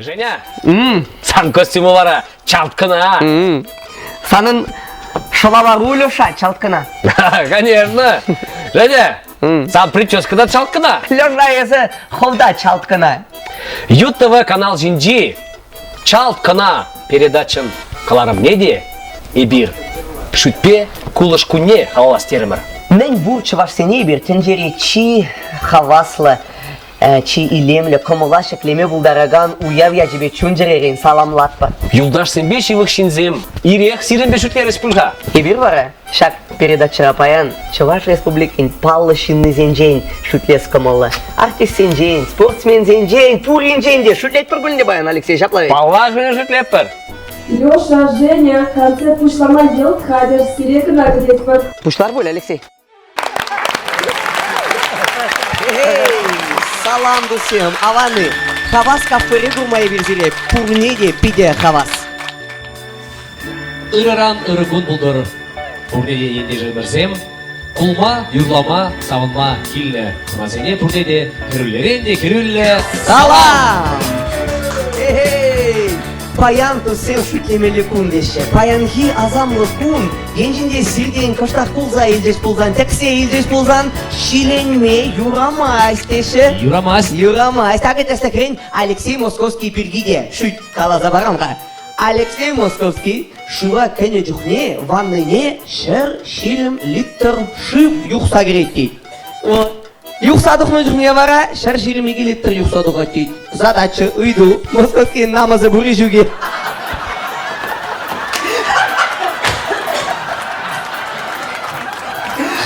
Женя, сан костюму вара чалт кӑна. Санӑн шӑлавару, Леша, чалт кӑна. Конечно. Женя, сан прическа та чалт кӑна. Леша, эсӗ хӑв та чалт кӑна. Ют ТВ канал ҫинчи Чалт кӑна передачӑн кӑларӑмне те эпир шӳтпе кулӑш кунне халаллас терӗмӗр. Мӗн пур чӑвашсене эпир тӗнчери чи хаваслӑ, чи илемлӗ, кӑмӑла ҫӗклеме пултаракан уяв ячӗпе чун-чӗререн саламлатпӑр. Юлташсемпе ҫывӑх ҫынсем ирех сирӗнпе шӳтлерӗҫ пуль-ха. Эпир вара Ҫак передачӑра паян Чӑваш Республикин паллӑ ҫыннисенчен шӳтлес кӑмӑллӑ. Артистсенчен, спортсменсенчен, пуринчен те шӳтлетпӗр пуль те паян, Алексей, ҫапла ведь? Паллах, шӳтлетпӗр. Леша, Женя, концерт пуҫлама йӑлт хатӗр, сире кӑна кӗтетпӗр. Пуҫлар пуль, Алексей? Салам, туссем, аван-и? Хавас кафере курма эпир сире пурне те питӗ хавас. Ырӑран ырӑ кун пултӑр. Пурне те ентешӗмӗрсем кулма, юрлама, савӑнма килнӗ хӑнасене пурне те хӗрӳллӗрен те хӗрӳллӗ салам! Эй! Паян туссем шӳтлемелли кун теҫҫӗ. Паянхи асамлӑ кун енчен те сиртен кӑштах кулса илчӗҫ пулсан, тӗксе илчӗҫ пулсан, ҫиленме юрамасть теҫҫӗ. Юрамасть. Юрамасть. Акӑ тӗслӗхрен Алексей Московский пирки те шӳт каласа парам-ха. Алексей Московский шыва кӗнӗ чухне ваннӑйне 120 литр шыв юхса кӗрет тет. Юхса тухнӑ чухне вара 122 литр юхса тухать тет. Задача, ыйту, Московский намӑсӗ пур-и ҫук-и?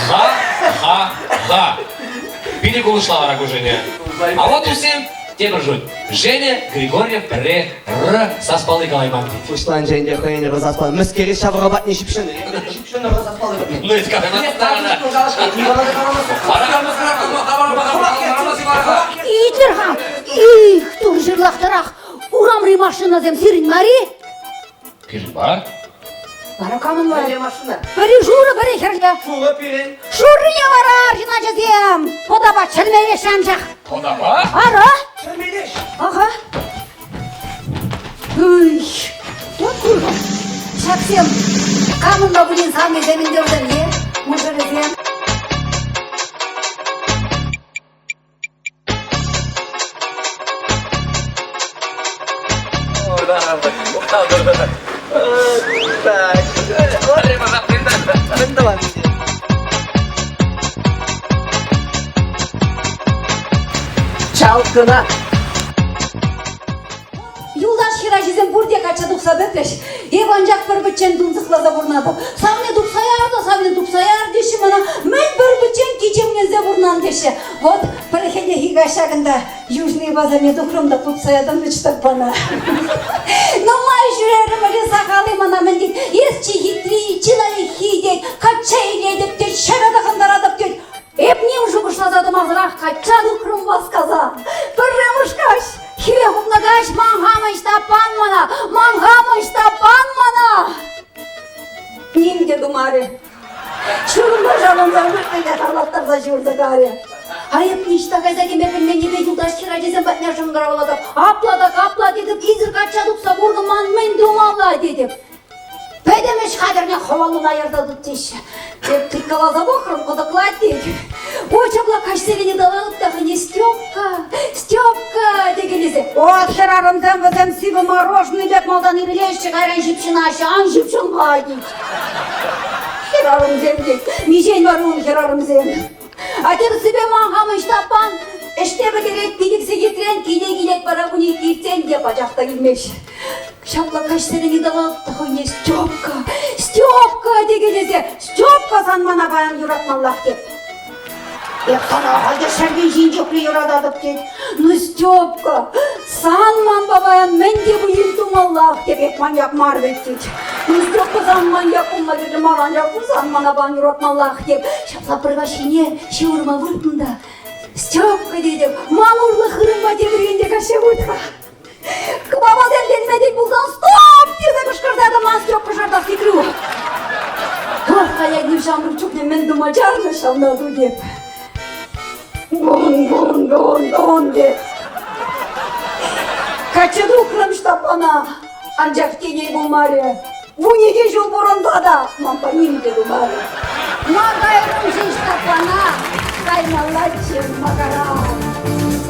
Ха-ха-ха. Питӗ кулӑшла вара ку Женя. А вот усем тепӗр шут. Женя Григорьев пӗрре Р саспалли калайман тет. Пуҫланчӗ ӗнтӗ хӑйӗн р саспалли. Мӗскере ҫавра патне ҫыпҫӑннӑ? Ҫыпҫӑннӑ р саспалли патне. Ну, это как она Итлӗр-ха, их, тур ҫырлахтӑрах, урамри машинӑсем сирӗн мар-и? Пирӗн бар. Вара камӑн вара? Пӗри машина. Пӗри шурӑ, пӗри хӗрлӗ. Шурӑ пирӗн. Шуррине вара арҫын ачасем пӑтапа чӗрмелеҫҫӗ анчах. Пӑтапа? Ара. Чӗрмелеҫ. Ага. Ый, вот курва. Ҫаксем камӑн та пулин савнисем ӗнтӗ вӗсем, е мӑшӑрӗсем. Так. Мӗн тӑван? Чалкӑна. Юлташ хӗрачисем пурте качча тухса пӗтрӗҫ. Эп анчах пӗр-пӗччен тунсӑхласа пурӑнатӑп. Савни тупса яр та савни тупса яр теҫҫӗ мана. Мӗн пӗр-пӗччен кичемленсе пурӑнан теҫҫӗ. Вот пӗр хӗллехи каҫ ҫакӑнта Южный базарне тухрӑм та тупса ятӑм Ҫтаппана. Нумай ҫӳрерӗмӗр сахал-и мана мӗн тет. Эс чи хитри, чи лайӑххи тет, качча илетӗп тет, ҫӗрӗ тӑхӑнтаратӑп тет. Эп ним шухӑшласа тӑмасӑрах качча тухрӑм васкаса. Пӗрремӗш каҫ, хӗве хупнӑ каҫ ман хамӑн Ҫтаппан мана, ман хамӑн Ҫтаппан мана. Ним те тумарӗ. Ҫурӑмпа ҫаврӑнса выртрӗ те шарлаттарса ҫурса карӗ. А эп ниҫта кайса кӗме пӗлменнипе юлташ хӗрачасем патне шӑнкӑравлатӑп. Апла та капла тетӗп, ӳсӗр качча тухса куртӑм, ман мӗн тумалла тетӗп. Пӗтӗм ӗҫ хатӗрне хӑваллӑна ярса тыт теҫҫӗ. Эп тыткаласа пӑхрӑм, кӑтӑклать тет. Ой, ҫапла каҫсерен ыталатӑп та хӑйне Степка, Степка текелесе. От хӗрарӑмсем вӗсем сивӗ мороженое пек малтан ирӗлеҫҫӗ, кайран ҫыпҫӑнаҫҫӗ, ан ҫыпҫӑн-ха тет. Хӗрарӑмсем тет, миҫен вара ун хӗрарӑмсем. А тӗрӗссипе ман хамӑн Ҫтаппан ӗҫне пӗтерет, пилӗк сехетрен киле килет вара 12 иртсен те пачах та килмест. Ҫапла каҫсерен ыталап та хӑйне Степка, Степка текелесе, Степка сан мана паян юратмаллах тет. Эп сана халь те ҫӗрпӳ ҫин чухлӗ юрататӑп тет. Ну, Степка, сан манпа паян мӗн те пулин тумаллах теп, эп маньяк мар вӗт тет. Ну, Степка, сан маньяк пулма кирлӗ мар, анчах сан мана паян юратмаллах теп. Ҫапла пӗр каҫхине ҫывӑрма выртнӑ та, Степка тетӗп, ман урлӑ хырӑмпа тепӗр енте каҫса вырт-ха. Кӑвапасем тенме пулсан стоп! тесе кӑшкӑрса тӑман Степа шартах сикрӗ. Ах, аякним ҫамрӑк чухне мӗн тума чарнӑ ҫавна ту теп. Гун, гун, гун, гун теп. Качча тухрӑм Ҫтаппана, анчах телей пулмарӗ. 12 ҫул пурӑнса та манпа ним те тумарӗ. Ма кайрӑм-ши Ҫтаппана, каймаллаччӗ Макара.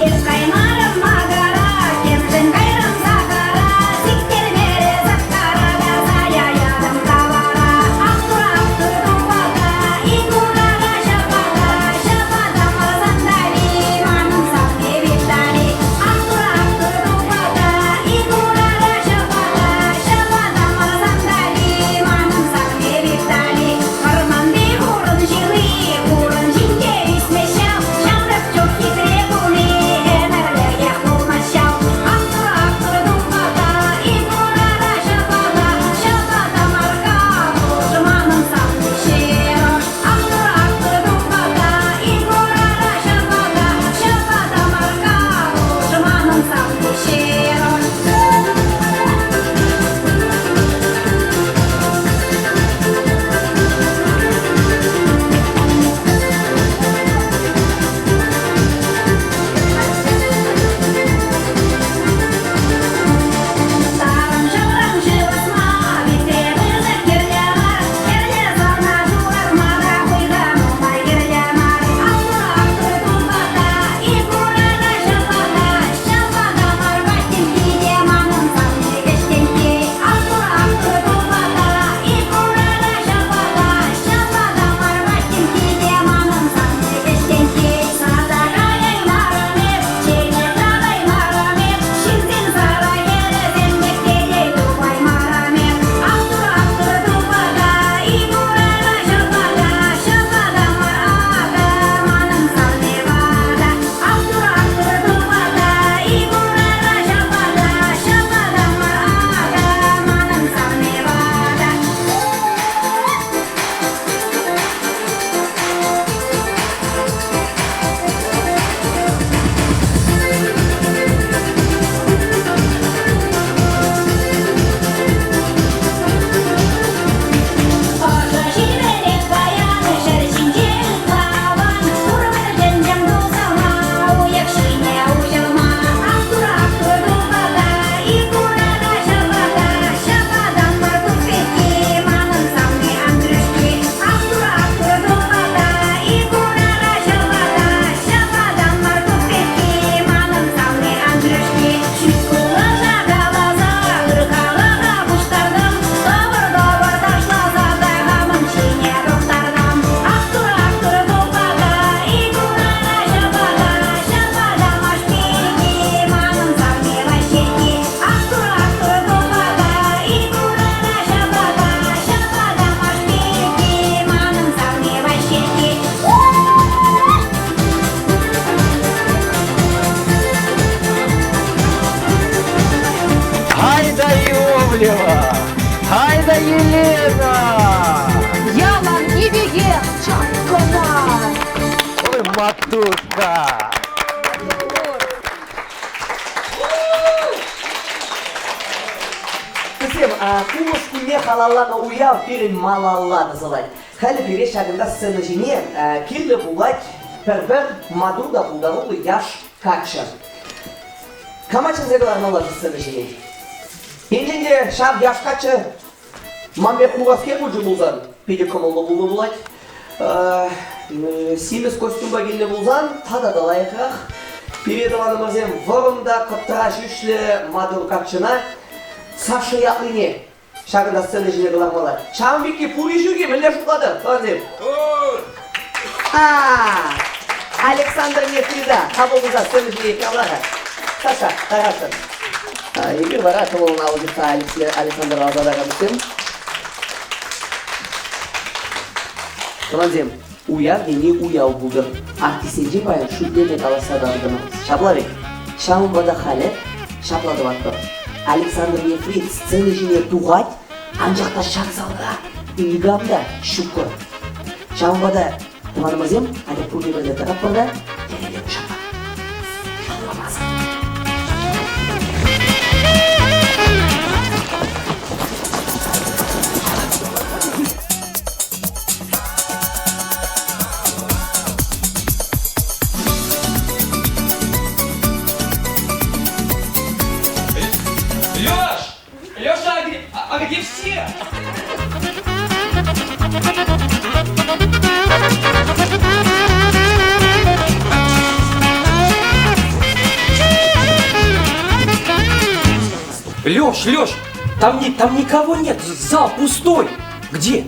Эп каймарӑм Макара, темшӗн кайрӑм Сахара, сиктермерӗ Сахара та сая ятӑм тавара. Ах тур, тупата, ик урара ҫапата, ҫапата масан тали, манӑн савни Витали. Ах тур, тупата, ик урара ҫапата, ҫапата масан тали, манӑн савни Витали. Вӑрманти хурӑн ҫырли, хурӑн ҫинче ӳсмест ҫав, ҫамрӑк чух хитре пулни ӗмӗрлӗхех пулмасть ҫав. Ах тур, тупата, ик урара ҫапата, ҫапата марка пуш, манӑн савни Ҫеруш. Ах тур, тупата, ик урара ҫапата, ҫапата марка пуш, манӑн савни Ҫеруш. Тарӑн шывран шыв ӑсма, витре пысӑк кирлӗ мар, хӗрлӗ сӑрна шуратма та хуйха нумай кирлӗ мар. Ах тур, тупата, ик урана ҫапата, ҫапата мар ваттинки те манӑн савни кӗҫтенкки. Ах тур, тупата, ик урана ҫапата, ҫапата мар ваттинки те манӑн савни кӗҫтенкки. Сада каяймарӑм эп, чечек татаймарӑм эп, ҫынсен сара хӗрӗсем пек телей тупаймарӑм эп. Ах тур, тупата, ик урана ҫапата, ҫапата мар акӑ манӑн савни вата. Ах тур, тупата, ик урана ҫапата, ҫапата мар акӑ манӑн савни вата. Ӑшӑ ҫил-вӗлет паян, ҫӗр ҫинче ытла-аван. Пурпӗр чӑн-чӑн тусӑма, уйӑх ҫине уҫӑлма. Ах тур, тупата, ик урана ҫапата, ҫапатан мар тут пекки, манӑн савни Андрюшки. Ах тур, тупата, ик урана ҫапата, ҫапатан мар тут пекки, манӑн савни Андрюшки. Шӳт кулӑша каласа, ырхалӑха пуҫтартӑм, тӑвӑр-тӑвӑр ташласа та хамӑн ҫине пӑхтартӑм. Ах тур, тупата, ик урана ҫапата, ҫапата маш пирки, манӑн савни Ваҫҫекки. Ах тур, тупата, ик урана ҫапата, ҫапата маш пирки, манӑн савни Ваҫҫекки. Айда Иовлева! Айда Елена! Яланхи пекех чапкӑна! Ой, матушка! Вӗсем кулӑш кунне халалланӑ уяв пирӗн малалла тӑсӑлать. Халӗ пире ҫакӑнта сцена ҫине кирлӗ пулать пӗр-пӗр маттур та пултаруллӑ яш каччӑ. Кама чӗнсе кӑлармалла-ши сцена ҫине? Енчен те ҫав яш каччӑ ман пек хураскер пулчӗ пулсан, питӗ кӑмӑллӑ пулнӑ пулать. Симӗс костюмпа килнӗ пулсан тата та лайӑхрах. Пире тӑванӑмӑрсем вӑрӑм та кӑтра ҫӳҫлӗ маттур каччӑна Саша ятлине ҫакӑнта сцена ҫине кӑлармалла. Ҫавӑн пекки пур-и ҫук-и? Мӗнле шутлатӑр, тӑвансем? А, Александр Нефрида хапӑл туса сцена ҫине кавлара. Саша, тарасӑн. Эпир вара кӑмӑлна уҫӑлса Александр Алзадагановсем. Тӑвансем, уяв тени уяв пултӑр. Артистсенчен паян шӳтлеме калаҫса татӑлтӑмӑр. Ҫапла вӗт? Ҫавӑнпа та халӗ ҫапла тӑватпӑр. Александр Нефрит сцена ҫине тухать, анчах та ҫак залра никам та ҫуккӑ. Ҫавӑнпа та тӑванӑмӑрсем, атя пурте пӗрле тӑратпӑр та тӗлӗнме пуҫлатпӑр. Шавламасӑр. А где все? Леш, Леш, там, не, там никого нет, зал пустой. Где?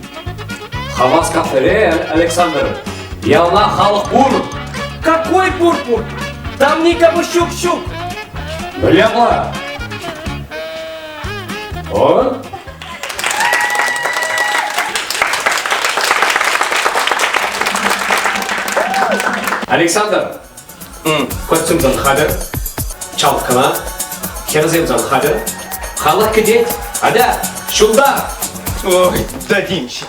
Хавас кафере, Александр. Яланах халӑх пур. Какой пурпур? Там никого щук-щук. Бляпла. О? Александр, костюмсем хатӗр, чалкӑна, хӗрсем сан хатӗр, халӑх кӗтет, атя, ҫулта! Ой, дадим сейчас.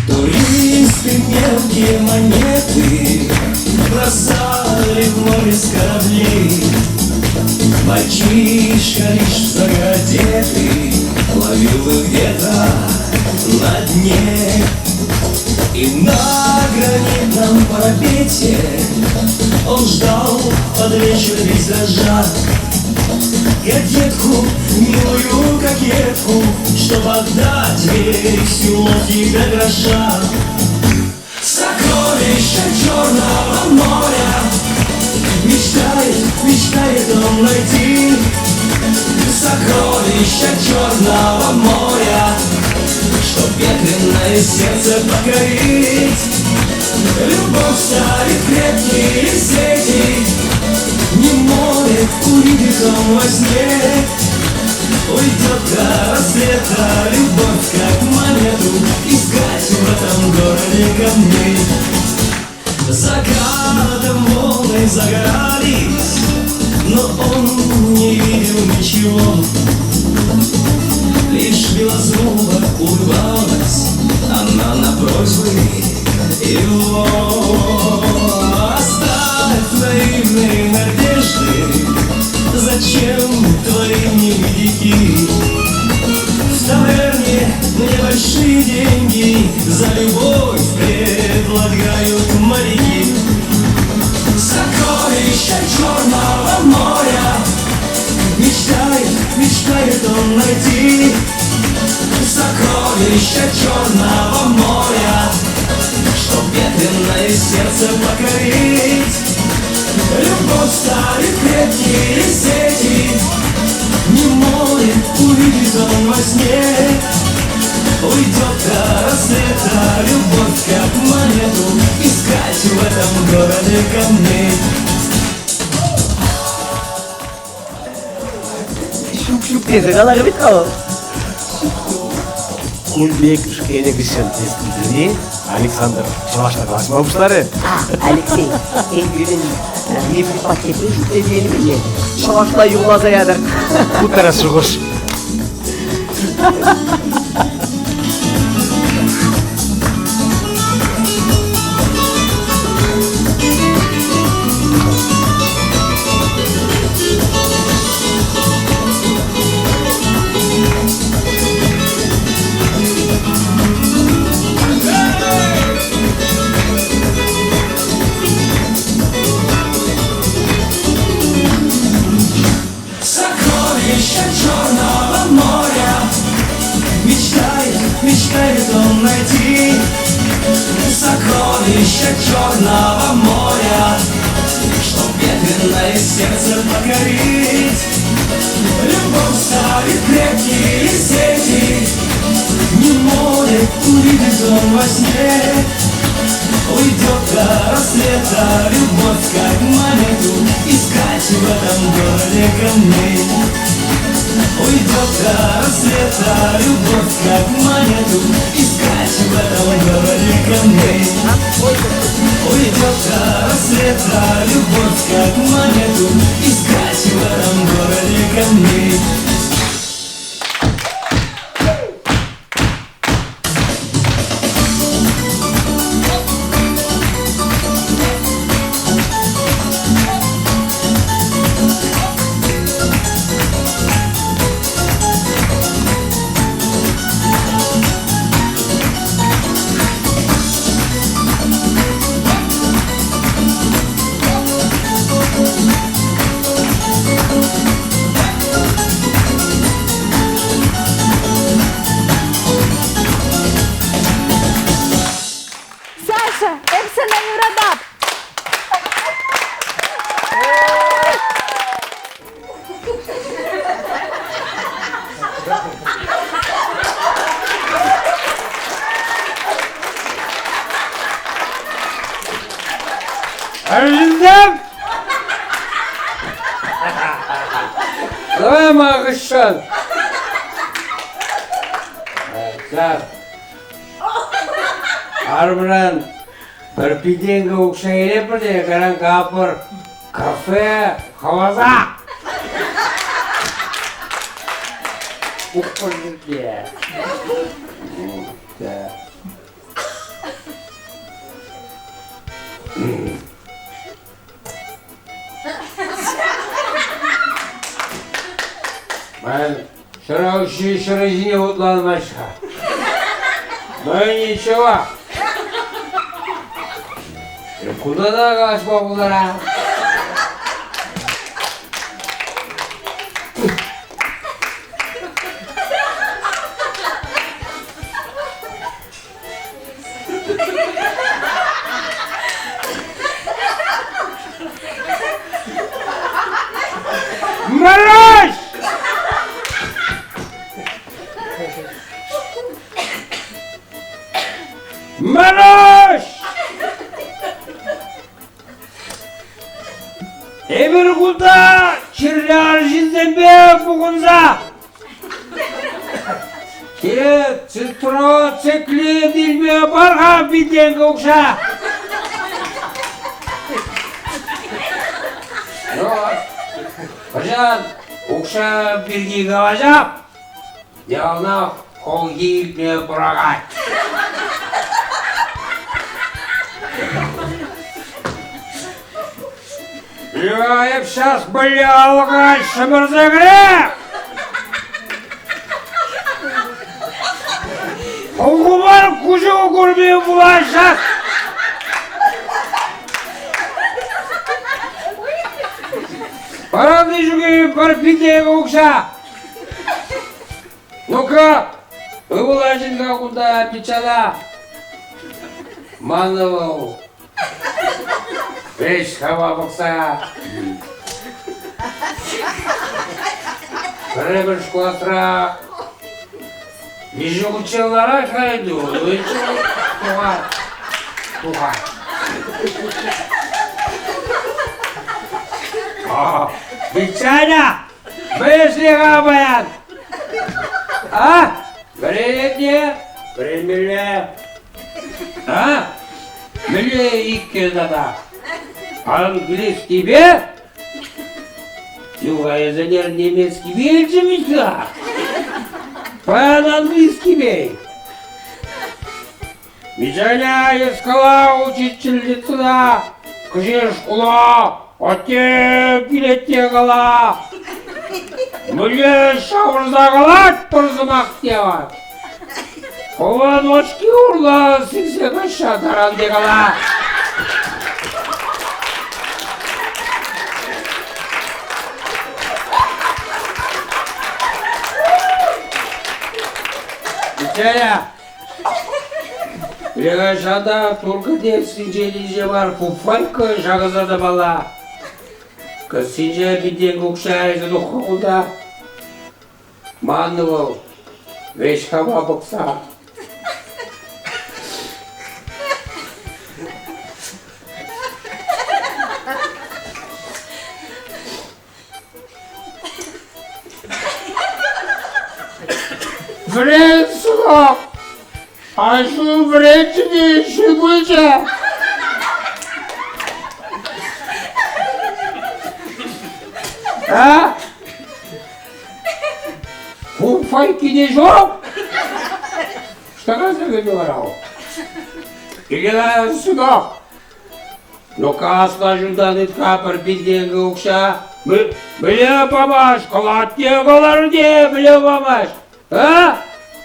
Туристы мелкие монеты бросали в море с кораблей. Мальчишка лишь загодетый ловил их где-то на дне. И на гранитном парапете он ждал под вечер пейзажа. Кокетку, милую кокетку, Чтоб отдать ей всю лодки до гроша. Сокровища Черного моря Мечтает, мечтает он найти. Сокровища Черного моря, Чтоб ветреное сердце покорить. Любовь ставит крепкие сети, Не море увидит он во сне. Уйдет до рассвета любовь, как монету, Искать в этом городе камней. Закатом волны загорались, Но он не видел ничего. Лишь белозубо улыбалась она на просьбы его. Оставь наивные надежды, зачем твои медики? В таверне небольшие деньги за любовь предлагают моряки. Сокровища Черного моря мечтает, мечтает он найти. Сокровища Черного моря, Чтоб ветреное сердце покорить. Любовь ставит крепкие сети, Не море увидит он во сне. Уйдет до рассвета любовь, как монету, Искать в этом городе камней. Ҫук-ҫук тесе каларӗ вӗт-ха вӑл. Ун пек шкеле хыҫҫӑн эс пӗлтӗн-и? Александр чӑвашла калаҫма пуҫларӗ. Алексей, пирӗн нефть пакетне шӳтлесе илмелле. Чӑвашла юрласа ятӑр. Ку тӗрӗс шухӑш. Сокровища Черного моря Мечтает, мечтает он найти. Сокровища Черного моря, Чтоб ветреное сердце покорить. Любовь ставит крепкие сети, Не море увидит он во сне. Уйдет до рассвета любовь, как монету, Искать в этом городе камней. Уйдет до рассвета любовь, как монету, Искать в этом городе камней. Уйдет до рассвета любовь, как монету, Искать в этом городе камней. Маша, эп сана юратап. Арҫынсем! Давай махӑшшӑн! Ҫав. Арӑмран пӗр питенкӗ укҫа илетпӗр те кайран капӑр кафе хӑваса. Ухпӑр ҫӳрте. Ман ҫӑра укҫи ҫӗрӗ ҫине хутланмасть-ха. Ну ничего. Кунта та калаҫма пултарам. Мразь! Мразь! Эпир кунта чирлӗ арҫынсемпе пухӑнса Те цитроциклин илме пар-ха питенкӗ укҫа. Ну, хӑҫан укҫа пирки калаҫап, яланах хӑлхи илтме пӑрахать. Эп сейчас бля ҫӗмӗрсе кӗреп! Хӑлхумар куҫу курми пулаҫҫӗ! Паранти ҫуки пӗр пике укҫа! Ну-ка, ывӑл ачин-ха кунта пичала. Ман ывӑл. Вӗҫ хава пӑхса. Пӗрремӗш класра виҫӗ хутчен ларать-ха ӗнтӗ, тухать, тухать. Митяня, вӗҫле-ха паян. А? Вӗренетне? Вӗренмелле. А? Мӗнле иккӗ тата? Английскипе? Юхайӗсене немецкипе илчӗ-мӗн-ха? Паян английскипе. Мишаня искала учительницӑна, кӗҫех шкула атте килет те кала. Мӗнле ҫавӑрса калать пӗр сӑмах те Хӑвӑн очки урлӑ сиксе каҫса таран те кала. Мишаня, Леша та туркӑ текстинчен илсе мар фуфайка ҫакӑнса тӑмалла. Кӗсйинче питех укҫа илсе тухнӑ кунта. Маннӑ вӑл веҫ хама пӑхса. Вӗрен, сынок! Аҫу вӗренчӗ те ҫын пулчӗ. А? Фуфайкине ҫук? Что за говорил? Или сынок, Ну-ка, аслаҫунтан ытка пӗр пин укҫа. Мӗне памасть, кӑлатне кӑларне мӗне памасть, а?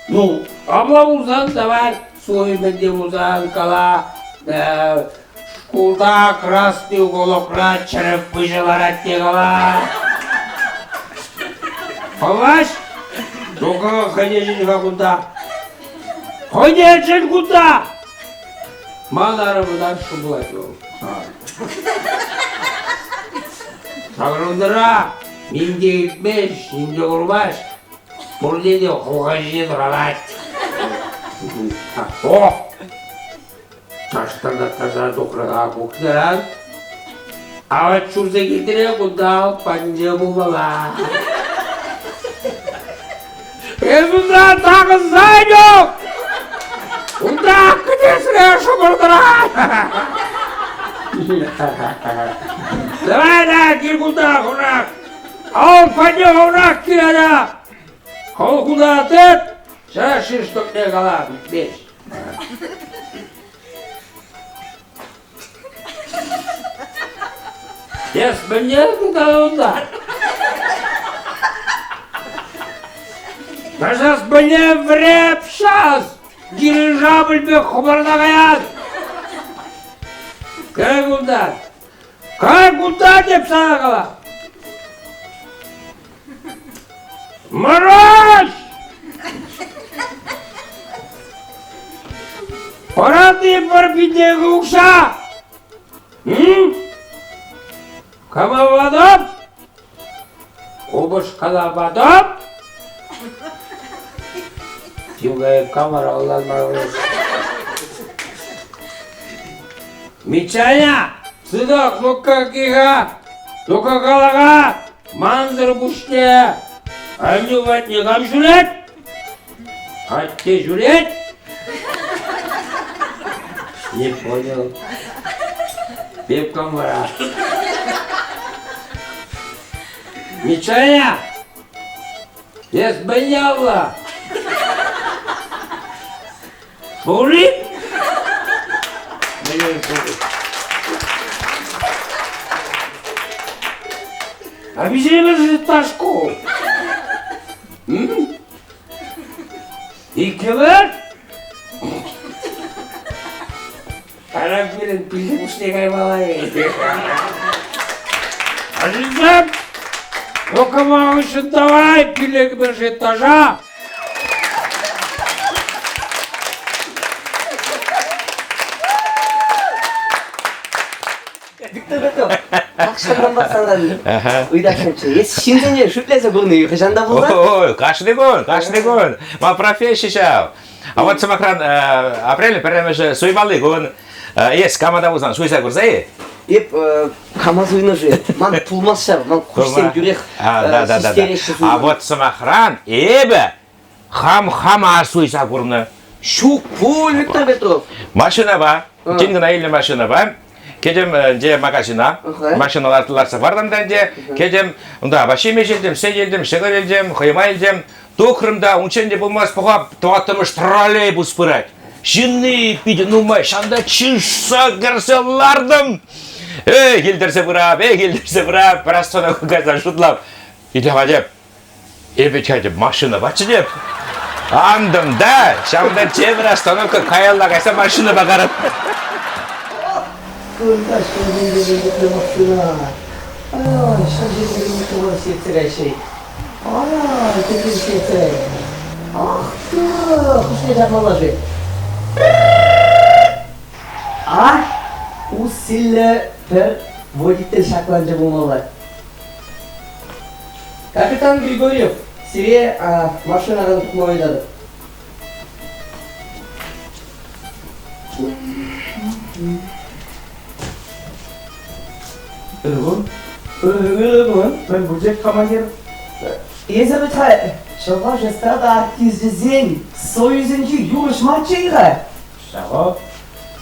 Ну, апла пулсан давай, суй мӗнте пулсан кала. Шкулта красный уголокра чӗрӗп выҫӑ ларать те кала. Памасть? Ну-ка, хӑйне чӗн-ха кунта. Хӑйне чӗн кунта! Ман арӑмӑн ашшӗ пулать вӑл. Шакӑрӑлтӑра ним те илтмест, ним те курмасть. Пурне те хӑлха ҫине тӑранать. О! Таштан-таса тухрӗ-ха кухньӑран. Апат ҫурса килтӗре кунта патӗнче пулмалла. Эс унта такӑнса ҫук! Унта кӗтесре шӑпӑртӑрать! Давай да, кил кунта, хурах! Ал патне хурах киле Хӑв кунта тыт, ҫӗр шиштӑкне кала, веҫ. Эс мӗне тытан унта? Сейчас мӗне вреп сейчас! Дирижабль пек хӑпарса каяс! Кай кунта! Кай кунта деп сана кала! Мороз! Пӑрати пӗр питех укҫа! М? Кама патӑп? Упӑшкана патӑп? Тимка камера ӑнланмарӗ. Мичаня, сынок, ну-ка, киха, ну-ка, калаха! Мансӑр пуҫне аннӳ патне кам ҫӳрет? Атте ҫӳрет? Не понял. Пепкам вара. Мичая! Эс мӗн Шурик? Мӗн шурик? А виҫемӗш Ташков. Иккӗмӗш? Таран пирӗн пиллӗкмӗшне каймалла-и? Ачасем, ну-ка хыҫҫӑн давай пиллӗкмӗш этажа! Виктор Петров, тахҫантанпа санран ыйтасшӑнччӗ. Эс ҫынсене шӳтлесе курни хӑҫан та пулсан? Ой, кашни кун, кашни кун. Ман професси ҫав. А вот сӑмахран, апрель пӗрремӗшӗ суймалли кун. Эс кама та пулсан суйса курса-и? Эп кама суйнӑ-ши? Ман пулмасть ҫав, ман куҫсем тӳрех систереҫҫӗ. А вот сӑмахран, эпӗ хам хама суйса курнӑ. Ҫук пуль, Виктор Петров. Машинапа, тин кӑна илнӗ машинапа, кӗтӗм ӗнтӗ магазина, машина лартса партӑм та ӗнтӗ, кӗтӗм, унта апат-ҫимӗҫ илтӗм, сӗт илтӗм, ҫӑкӑр илтӗм, хӑйма илтӗм. Тухрӑм та, унччен те пулмасть, пӑхап, тӑваттӑмӗш троллейбус пырать. Ҫынни питӗ нумай, ҫанта чышса кӗрсе лартӑм. Эй, килтерсе пырап, эй, килтерсе пырап, пӗр остановка кайса шутлап. Итле-ха теп, эпӗ тетӗп, машинӑпа чӗнеп. Антӑм та, ҫавӑнта тепӗр остановка каялла кайса машинӑпа карап. Кунта ҫӗр машина. Ай, ҫӗр сетсе кайҫи. Ай, тӗкӗнче Ах ты, хӑшне чармалла-ши? А, уссиллӗ пӗр водитель ҫакланчӗ пулмалла. Капитан Григорьев, сире машинаран тухма ыйтатӑп. Ырӑ кун. Ырӑ кун. Мӗн пулчӗ, командир? Эсӗ вӗт-ха Чӑваш эстрада артисчӗсен союзӗнчи юрӑҫ марччӗ-и-ха? Ҫавӑ.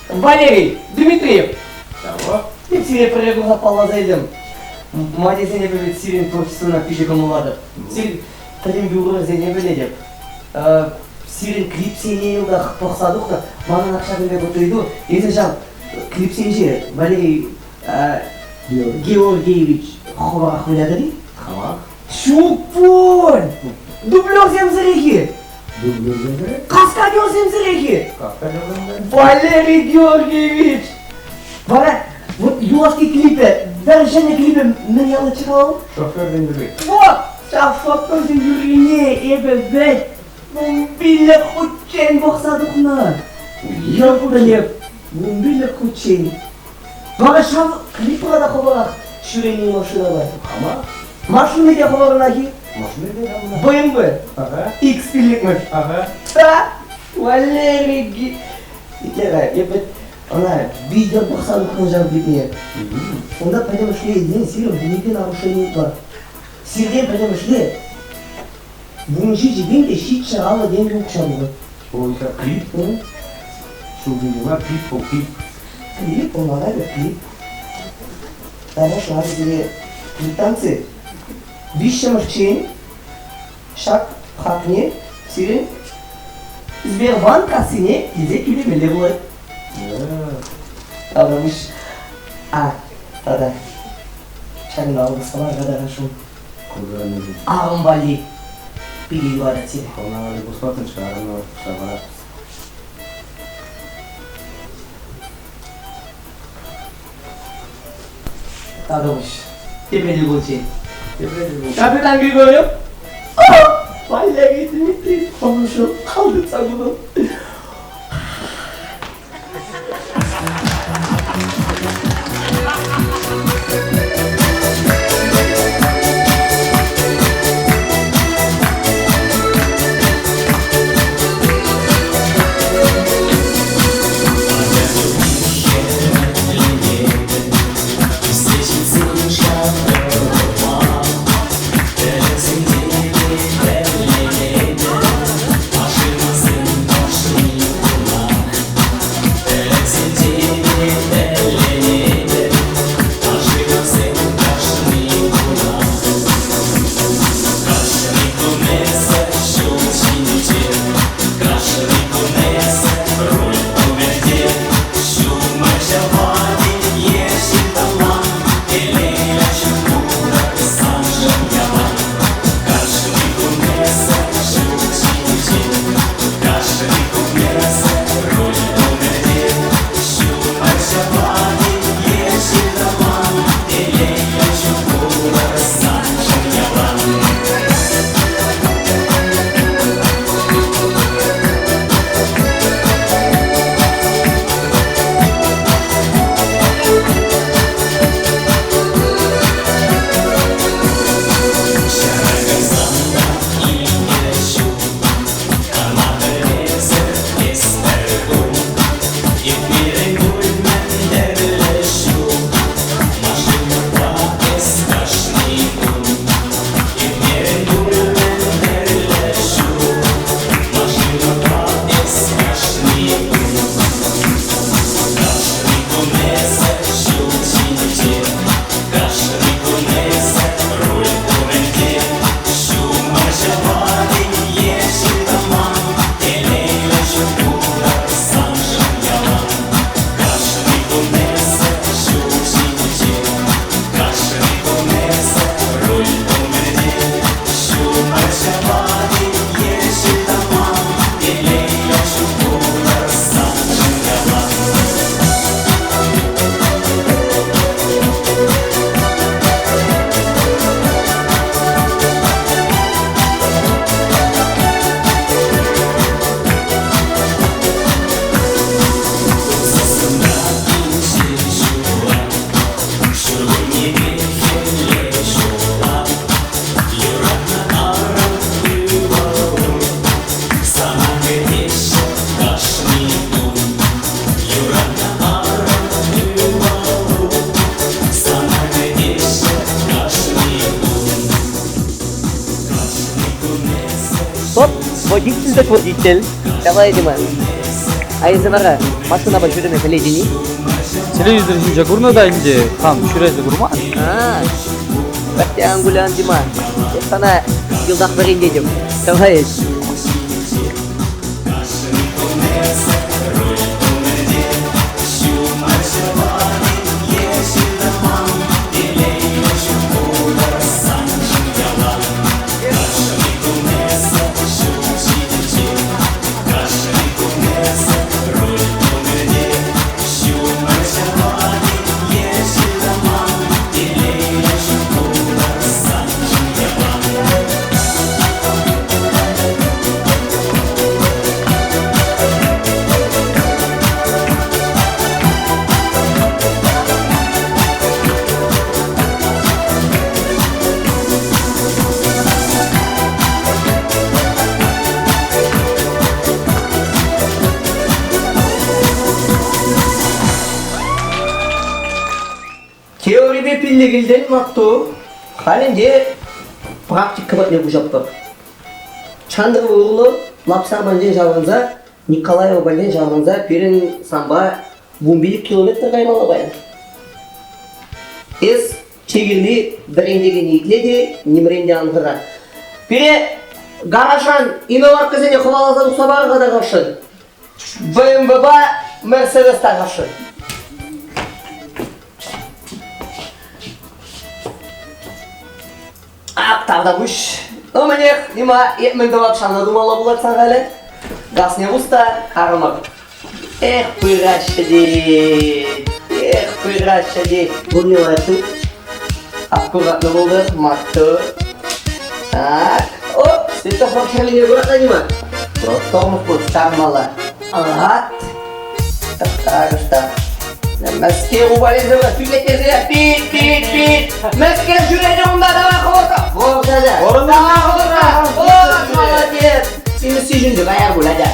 Валерий Дмитриев. Ҫавӑ. Эп сире пӗрре курса палласа илтӗм. Ма тесен эпӗ вӗт сирӗн творчествӑна питӗ кӑмӑллатӑп. Сирӗн пӗтӗм юрӑсене пӗлетӗп. Сирӗн клипсене йӑлтах пӑхса тухнӑ. Манӑн ак ҫакӑн пек вот ыйту. Эсӗ ҫав клипсенче Валерий Георгиевич хӑвӑрах вылятӑр-и? Хӑвах. Ҫук пуль! Дублерсемсӗрех-и? Дублерсемсӗрех? Каскадерсемсӗрех-и? Каскадерсемсӗрех. Валерий Георгиевич! Вара вот юлашки клипе, пӗр ҫӗнӗ клипе мӗн яллӑччӗ-ха вӑл? Шоферсен юрри. Вот! Ҫав шоферсен юррине эпӗ вӗт вунпиллӗк хутчен пӑхса тухнӑ. Йӑлтӑнӗ. Вунпиллӗк хутчен. Вара ҫав клипра та хӑвӑрах ҫӳрени машинапа. Хама? Машини те хӑвӑрӑнах-и? Машини те хамӑнах. BMW. Ага. X пиллӗкмӗш. Ага. Та, Валерий Итле-ха, эпӗ ӑна видео пӑхса тухнӑ ҫав клипне. Унта пӗтӗмӗшле илсен сирӗн кӗнеке нарушени ытла. Сиртен пӗтӗмӗшле 17 пин те 750 тенкӗ укҫа пулать. Ой, это клип? Ҫулсенче мар, клип вӑл, клип. Клип, ӑнланатӑп, клип. Конечно, сире квитанци виҫҫӗмӗшчен ҫак хакне сирӗн Сбербанк кассине илсе тӳлемелле пулать. Таврӑнӑҫ. А, тата ҫакӑнта алӑ катарасшӑн. Арӑм валли пике юратать сире. Хӑвна валли пуслатӑн-ҫке, арӑмна ҫавӑрать. Татӑлӑҫ. Тепре те пулчӗ. Капитан Григорьев. Валерий Дмитриевич помощью ал тытса кутӑм. Стоп, водитель так водитель. Давай, Дима. А эсӗ вара машинапа ҫӳреме пӗлетӗн-и? Телевизор ҫинче курнӑ та ӗнтӗ, хам ҫӳресе курман. А, пӗртте ан кулян, Дима. Эп сана йӑлтах вӗрентетӗп. Давай ӗҫ. Теорипе пиллӗк илтӗн, маттур. Халь ӗнтӗ практика патне куҫатпӑр. Чантӑр урлӑ Лапсар патӗнчен ҫаврӑнса, Николаева патӗнчен ҫаврӑнса пирӗн санпа 15 километр каймалла паян. Эс чи кирли вӗрентекене итле те нимрен те ан хӑра. Пире гаражран иномаркӑсене хӑваласа тухса пар-ха тархасшӑн. БМВпа Мерседес тархасшӑн. Ак тавтапуҫ. Ну, мӗнех, Дима, эп мӗн тӑвап шанса тумалла пулать сан халӗ. Газне пус та карӑмӑр. Эх, пыраҫҫӗ те, эх, пыраҫҫӗ те. Пурне лайӑх тыт. Аккуратно пултӑр, маттур. Так, оп, светофор хӗрлине куратна, Дима? Тормоз пур, чармалла. Ага. Так, так. Мәскеу упалесе пилеттерсе пит, пит, пит. Мәскеу ҫӳренӗ унта давай хӑвӑрт. Вот, да, да. Давай хӑвӑрт. Вот, молодец. Симӗсси ҫинче каяр пуль, атя.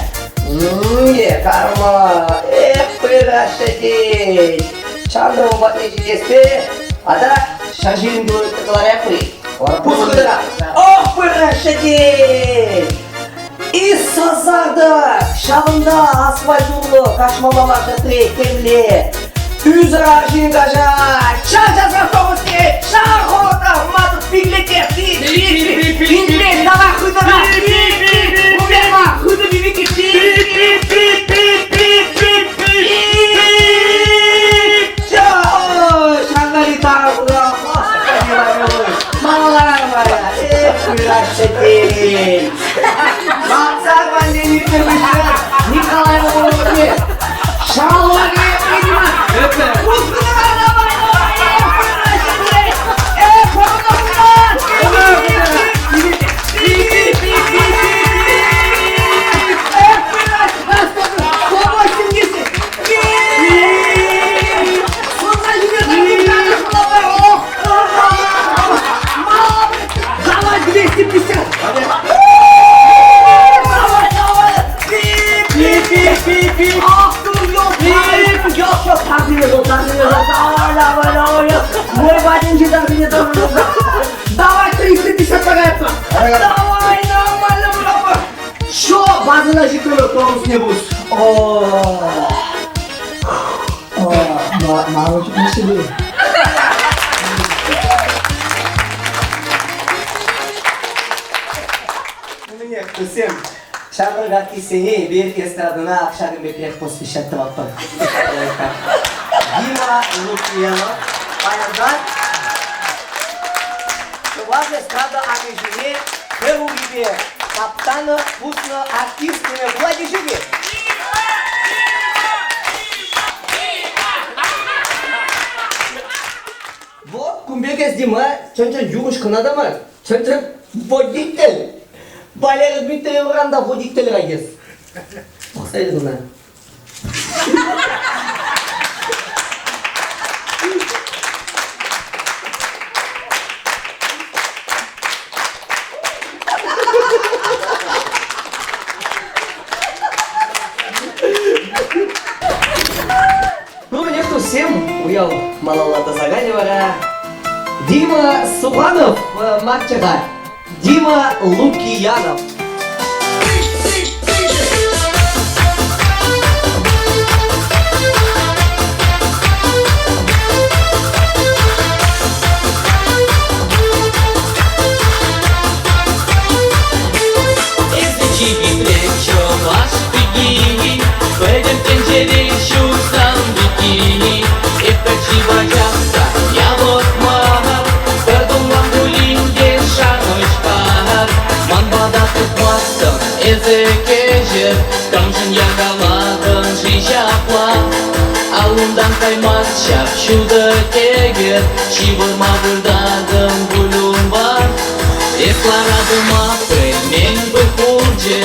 Е, карма. Эх, пыраҫҫӗ тет. Чантӑр патне ҫитеспе, ата 120 километр кӑларать Пус хытӑра. Ох, пыраҫҫӗ тет. И сасартӑк ҫавӑнта асфальт урлӑ каҫмалла мар ҫӗртре темле ӳсӗр арҫын каҫать. Час-час автобус килет, шар хӑвӑртрах матӑр пиклетех, пиклет, давай хытӑрах, Уберма, хытӑ пипики, Ҫакна Николай Давай 250! Давай, давай! Пи-пи-пи-пи! Ах ты, ёп! Ёп, ёп, Давай, давай, давай! Мой патӗнче Давай 350 погается! Давай, нормально, Що, базына ҫитрӗмӗр, тормозне пус. О, мало чухне Мӗнех, туссем, ҫамрӑк артистсене эпир эстрадӑна ҫакӑн пекрех посвящать тӑватпӑр. Дима Лукьянов паянтан Чӑваш эстрада акӑшне пӗр урипе таптанӑ пуснӑ артист теме пулать-и-ши? Вот кун пек эс, Дима, чӑн-чӑн юрӑҫ кӑна та мар, чӑн-чӑн водитель. Валера Дмитриевран та водитель эс. Пӑхса ил ӑна. Ну, мӗнех, туссем, уяв малалла тӑсаканӗ вара Дима Суханов матча Дима Лукиянов. Чӑваш пики, пӗтӗм тӗнчере ҫурсан бикини. Эп каччи пачах та япӑх мар, пӗр тумлам пулин те шанӑҫ пар. Ман пата тухмастӑн эсӗ кӗҫӗр, камшӑн якалатӑн-ши ҫапла? Аллунтан каймасть ҫап-ҫутӑ тӗкӗр, ҫывӑрма выртатӑн пуль унпа. Эс ларатӑма пӗлмен пулчӗ,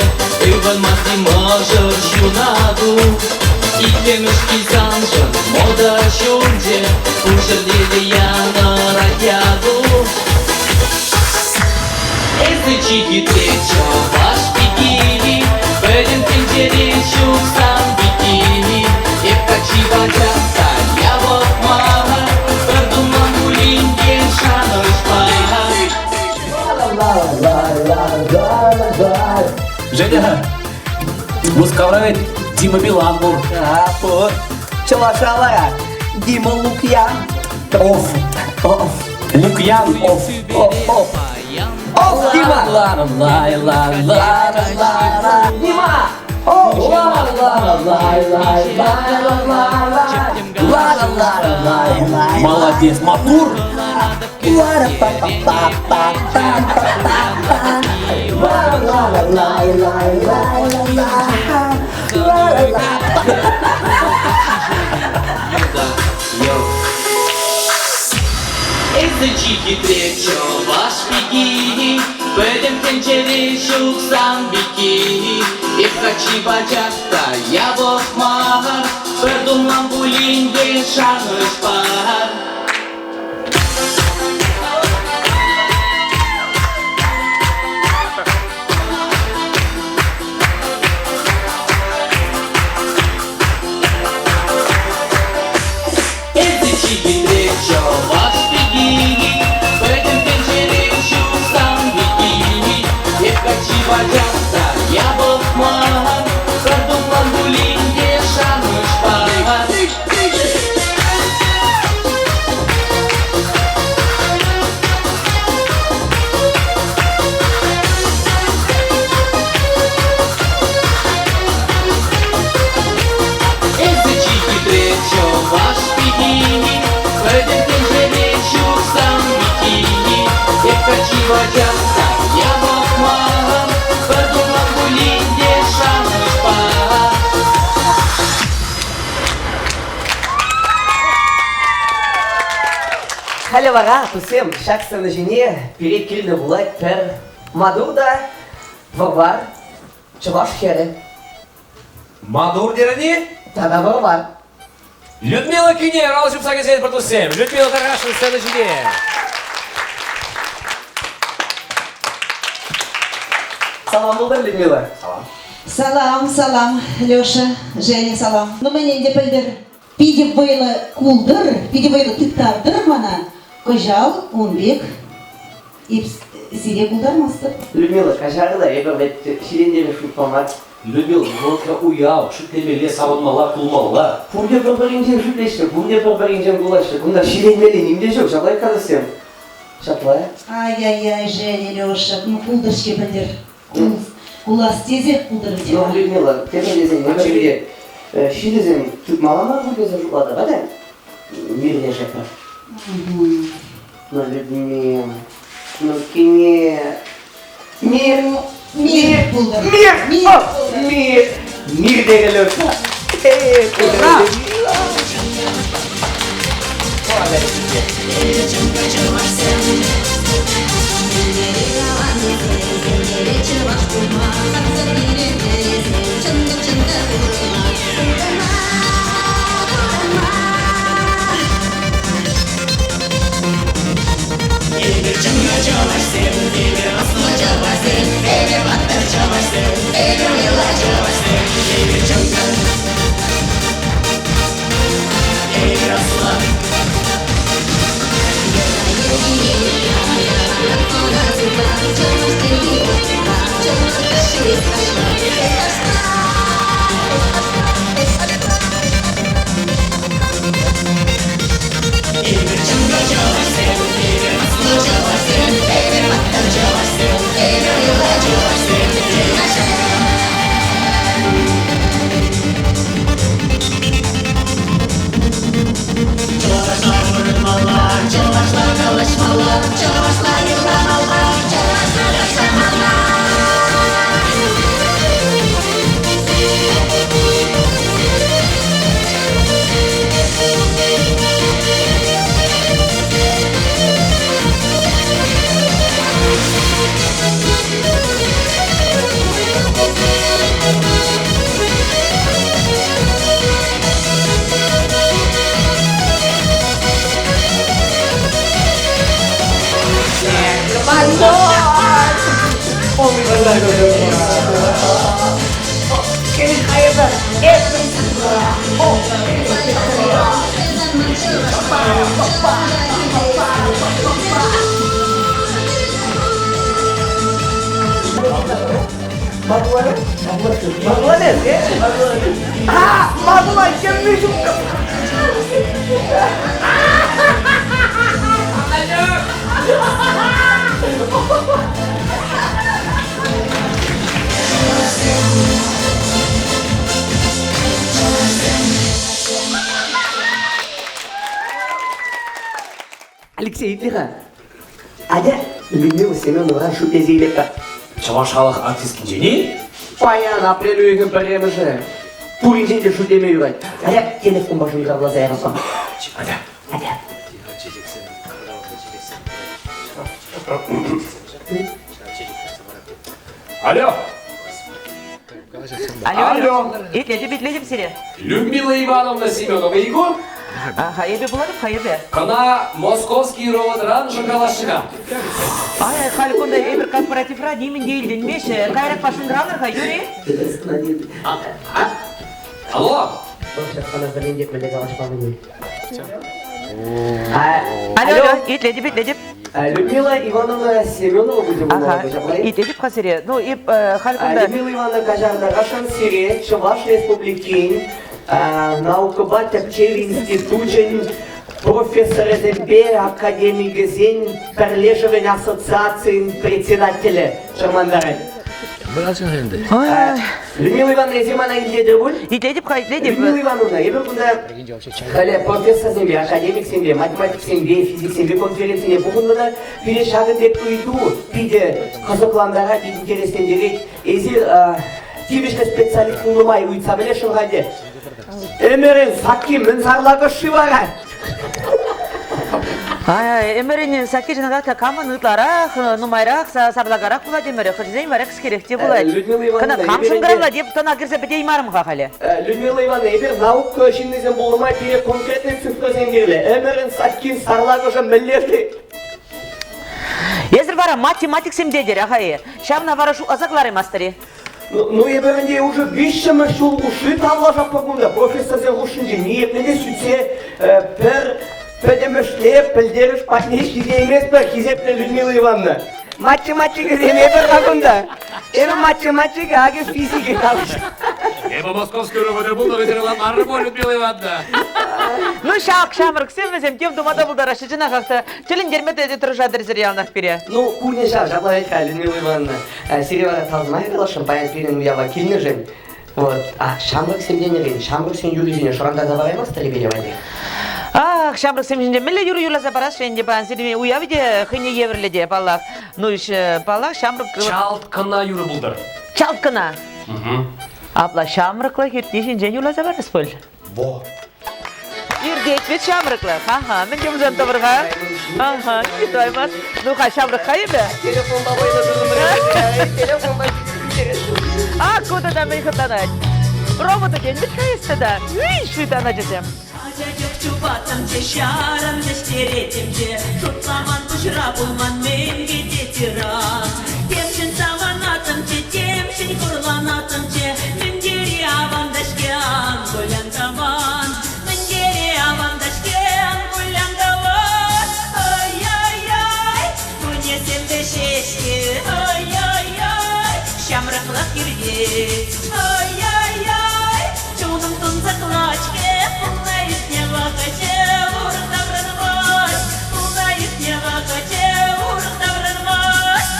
ывӑнмасти мӑшӑр ҫунату. Иккӗмӗш килсаншӑн мода ҫурчӗ, пур ҫӗрте те янӑрать яту. Эсӗ чи хитре чӑваш пики, пӗтӗм тӗнчере ҫук сан пики. Эп каччи пачах та япӑх мар, пӗр тумлам. Женя, Мускавра ведь Дима Билан пур. А, пур. Чӑвашра вара Дима Лукьян. Оф. Оф. Лукьян оф. Оф, оф. Оф, Дима! Ла ла ла ла ла ла. Дима! Оф! Ла ла ла ла ла ла ла ла ла ла ла. Молодец, матур. Эсӗ чи хитре чӑваш пики, пӗтӗм тӗнчере ҫук сан пекки. Эп каччи пачах та япӑх мар, пӗр тумлам пулин те шанӑҫ пар. Эсӗ чи хитре чӑваш пики, пӗтӗм тӗнчере ҫук сан пекки. Эп каччи пачах та япӑх мар, пӗр тумлам пулин те шанӑҫ пар. Эсӗ чи хитре чӑваш пики, пӗтӗм тӗнчере ҫук сан пекки. Эп каччи пачах та япӑх мар, пӗр тумлам пулин те шанӑҫ пар. Халӗ вара, туссем, ҫак сцена ҫине пире килнӗ пулать пӗр маттур та вӑр-вар чӑваш хӗрӗ. Маттур терӗн-и? Тата вӑр-вар. Людмила Кинер, ал ҫупса кӗсетпӗр туссем. Людмила Тарашин сцена ҫине. Салам пултӑр, Людмила. Салам. Салам, салам, Леша, Женя, салам. Ну, мӗн ӗнтӗ пӗлтӗр питӗ вӑйлӑ култӑр, питӗ вӑйлӑ тыттартӑр мана. Кӑҫал ун пек сире култармастӑп. Людмила, каҫарӑр та, эпӗ вӗт ҫитӗнтерес шутпа мар. Людмила, вӑхӑтра уяв, шӳтлемелле, савӑнмалла, кулмалла. Пурте пӗр-пӗринчен шӳтлеҫҫӗ, пурте пӗр-пӗринчен кулаҫҫӗ. Кунта ҫиленмелли ним те ҫук, ҫапла калаҫсем. Ҫапла. Ай-яй-яй, Женя, Леша, ну култӑр-ҫке пӗлтӗр. Кулас тесех култӑр вӗт. Ну, Людмила, тепӗр тесен, эпӗ пире ҫилӗсем тытмалла мар пуль тесе шутлатӑп, а мирлешетпӗр. Ну, Людмила, ну, кине... Мир! Мир пултӑр! Мир! Мир! Мир! Мир текелӗ! Ура! А, мазула ҫемми ҫук. Алексей, итле-ха. Атя, Людмила Семеновӑран шӳтлесе илетпӗр. Чӑваш халӑх артисткинчен-и? Паян апрель уйӑхӗн пӗрремӗшӗ. Пуринчен те шӳтлеме юрать. Атя, телефонпа шӑнкӑравласа ярӑпӑр. Атя. Атя. Алло. Алло. Алло. Итлетӗп, итлетӗп сире. Людмила Ивановна Семенова Егор. Ага, эпӗ пулатӑп-ха, эпӗ. Кӑна Московский РОВДран шӑнкӑравлаҫҫӗ-ха. Ай, халь кунта эпир корпоративра нимӗн те илтӗнмест. Каярахпа шӑнкӑравлӑр-ха, Юрий. Алло. Вӑл ҫак сана вӗрентет мӗнле калаҫмаллине. Алло, алло, итлетӗп, итлетӗп. Людмила Ивановна Семенова будем Ага, итлетӗп-ха сире. Ну, и халь кунта... Людмила Ивановна каҫартарасшӑн сире Чӑваш Республикин наукӑпа тӗпчев институчӗн профессорӗсемпе академикӗсен пӗрлешӗвӗн ассоциацийӗн председателӗ чӑрмантарать. Людмила Ивановна, эсир мана итлетӗр пуль? Итлетӗп-ха, итлетӗп. Людмила Ивановна, эпир кунта халӗ профессорсемпе, академиксемпе, математиксемпе, физиксемпе конференцине пухӑннӑ та пире ҫакӑн пек ыйту питӗ кӑсӑклантарать, интереслентерет. Эсир тивӗҫлӗ специалист пулнӑ май ыйтса пӗлесшӗн-ха ӗнтӗ. Ӗмӗрӗн сакки мӗн сарлакӑш-ши вара? Ӗмӗрӗн сакки чӑнахах та камӑн ытларах, нумайрах, сарлакарах пулать ӗмӗрӗ, хӑшӗсен вара кӗскерех те пулать. Людмила Ивановна, Кӑна кам шӑнкӑравлать, эп тӑна кӗрсе пӗтеймарӑм-ха халӗ. Людмила Ивановна, эпир наука ҫыннисем пулнӑ май пире конкретный цифрӑсем кирлӗ. Ӗмӗрӗн саккин сарлакӑшӗ мӗнле-ши? Эсир вара математиксем тетӗр, аха-и? Ҫавна вара шутласа кӑлараймастӑр-и? Ну, эпӗ ӗнтӗ уже виҫҫӗмӗш ҫул хушши тавлашатпӑр кунта профессорсен хушшинче ниепле те сӳтсе пӗр пӗтӗмӗшле пӗлтерӗш патне ҫитейместпӗр, хисеплӗ Людмила Ивановна. Математикӑсем эпӗ-ха кунта. Эпӗ математика, акӑ физика калаҫ. Эпӗ Московский РОВД пулнӑ, вӗсем ӑнланмарӑр пуль, Людмила Ивановна. Ну, ҫак ҫамрӑксем вӗсем тем тума та пултараҫҫӗ, чӑнахах та. Тӗлӗнтерме те тӑрӑшатӑр сире яланах пире. Ну, курнӗ ҫав, ҫапла вӗт-ха, Людмила Ивановна. Сире вара тав каласшӑн паян пирӗн уява килнӗшӗн. Вот. А ҫамрӑксем тенӗрен, ҫамрӑксен юррисене шӑрантарса параймастӑр-и пире валли? Ах, ҫамрӑксем ҫинче мӗнле юрӑ юрласа парас-ши ӗнтӗ паян сирӗн уявӗ те хӑйне евӗрлӗ те, паллах. Ну, паллах, ҫамрӑк... Чалт кӑна юрӑ пултӑр. Чалт кӑна? Апла ҫамрӑклӑх иртни ҫинчен юрласа парас пуль. Во. Иртет вӗт ҫамрӑклӑх. Аха, мӗн те пулсан тӑвӑр-ха. Аха, тытаймас. Ну-ха, ҫамрӑк-ха эпӗ. Телефонпа вӑйлӑ тытӑнрӗ. Телефонпа А, ку тата мӗн хӑтланать? Робота тен вӗт-ха эс тата. Үй, шуйтан ачасем. Ача чух чупаттӑмччӗ, ҫаран вӗҫтереттӗмччӗ, шутламан пуҫра пулман мӗн кӗтет ыран. Темшӗн савӑнаттӑмччӗ, темшӗн хурланаттӑмччӗ, мӗн тери аван та-ҫке ан кулян тӑван, мӗн тери аван та-ҫке ан кулян тӑван. Ай-яй-яй, кунӗсемпе ҫеҫке, ай-яй-яй, ҫамрӑклӑх иртет. Ай-яй-яй, чунӑм тунсӑхлать-ҫке, пулса иртнӗ вӑхӑчӗ урӑх таврӑнмасть, пулса иртнӗ вӑхӑчӗ урӑх таврӑнмасть.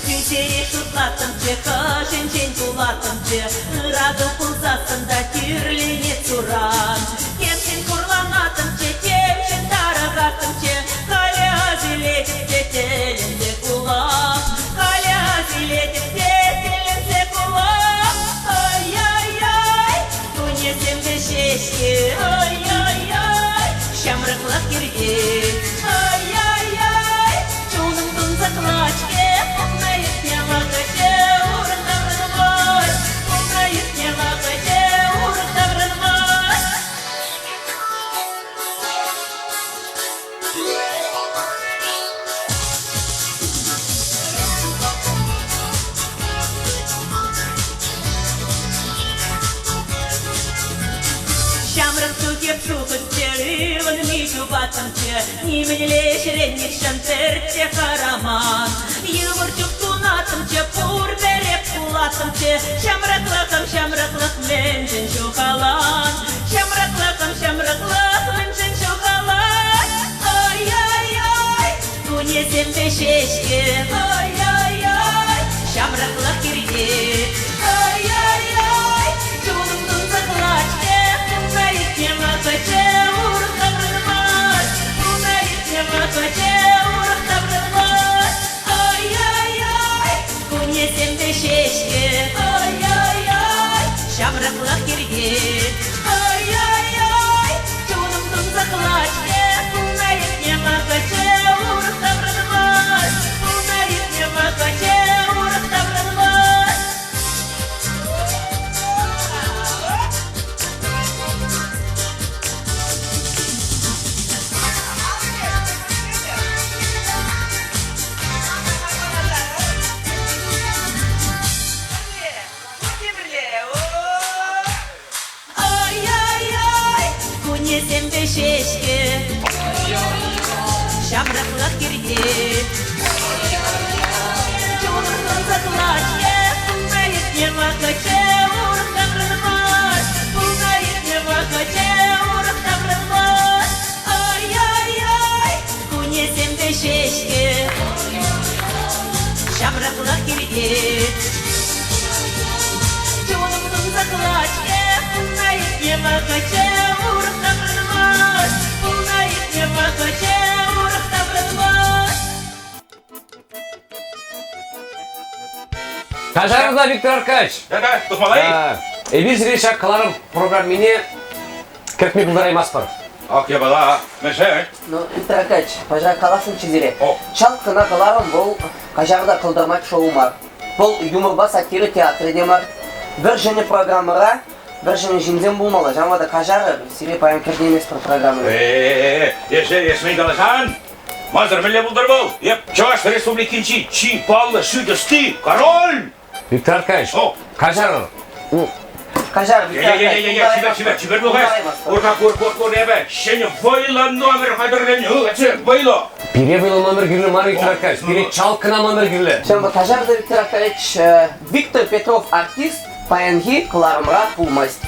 Тӳсере шутлаттӑмччӗ, кӑшӗнчен кулаттӑмччӗ, ырату пулсассӑн та тӳрленет суран. Темшӗн хурланаттӑмччӗ, темшӗн тарӑхаттӑмччӗ, халӗ асилетӗп те тӗлӗнсе кулап. Халӗ асилетӗп те тӗлӗнсе кулап. Ай-яй-яй, кунӗсем вӗҫеҫҫӗ, ай-яй-яй, ҫамрӑклӑх иртет. Ай-яй-яй, чунӑм тунсӑхлать-ҫке, пулнӑ иртнӗ вӑхӑчӗ урӑх таврӑнмасть. Пулнӑ иртнӗ вӑхӑчӗ урӑх таврӑнмасть. чупаттӑмччӗ, нимӗнле ӗҫрен нихҫан пӗртте хӑраман. Йывӑр чух тунаттӑмччӗ, пур пӗрех пулаттӑмччӗ. Ҫамрӑклӑхӑм, ҫамрӑклӑх мӗншӗн ҫухалан? Ҫамрӑклӑхӑм, ҫамрӑклӑх мӗншӗн ҫухалан? Ой-ой-ой, кунӗсемпе ҫеҫке, ой-ой-ой, ҫамрӑклӑх иртет. Ой-ой-ой, чунӑм тунсӑхлать-ҫке, пулса иртнӗ вӑхӑчӗ урӑх таврӑнмасть. Пулса иртнӗ вӑхӑчӗ урӑх таврӑнмасть. Ой-ой-ой, кунӗсемпе ҫеҫке, ой-ой-ой, ҫамрӑклӑх иртет. Ой-ой-ой, чунӑм тунсӑхлать-ҫке, пулса иртнӗ вӑхӑчӗ урӑх таврӑнмасть. Пулса иртнӗ вӑхӑчӗ урӑх таврӑнмасть. Ай-яй-яй, кунӗсемпе ҫеҫке, ҫамрӑклӑх иртет. Чунӑм тунсӑхлать-ҫке, пулса иртнӗ вӑхӑчӗ урӑх таврӑнмасть. Пулса иртнӗ вӑхӑчӗ урӑх таврӑнмасть. Ай-яй-яй, кунӗсемпе ҫеҫке, ҫамрӑклӑх иртет. Чунӑм тунсӑхлать-ҫке, пулса иртнӗ вӑхӑчӗ урӑх таврӑнмасть. Пулса иртнӗ вӑхӑчӗ урӑх таврӑнмасть. Каҫарӑр-ха, Виктор Аркадьевич. Да-да, тухмалла-и? Эпир сире ҫак кӑларӑм программине кӗртме пултараймастпӑр. Ак япала, мӗншӗн? Ну, Виктор Аркадьевич, паҫа каласшӑнччӗ сире. Чалт кӑна кӑларӑм вӑл каҫар та кӑлтӑрмать шоу мар. Вӑл юморпа сатира театрӗ те мар. Вӗр ҫӗнӗ программӑра вӗр ҫӗнӗ ҫынсем пулмалла. Ҫавӑнпа та каҫарӑр, сире паян кӗртейместпӗр программӑна. Э-э-э, эсӗ, эс мӗн каласан? Мансӑр мӗнле пултӑр вӑл? Эп Чӑваш Республикинчи чи паллӑ шӳт ӑсти, король! Виктор Аркадьевич, каҫарӑр. Каҫар, Виктор Аркадьевич. Чипер, чипер, чипер пулас. Кур-ха, кур, кур, кур, эпӗ ҫӗнӗ вӑйлӑ номер хатӗрленӗ. Вӑйлӑ. Пире вӑйлӑ номер кирлӗ мар, Виктор Аркадьевич. Пире чалкӑна номер кирлӗ. Ҫавӑнпа каҫар та, Виктор Аркадьевич, Виктор Петров артист паянхи кӑларӑмра пулмасть.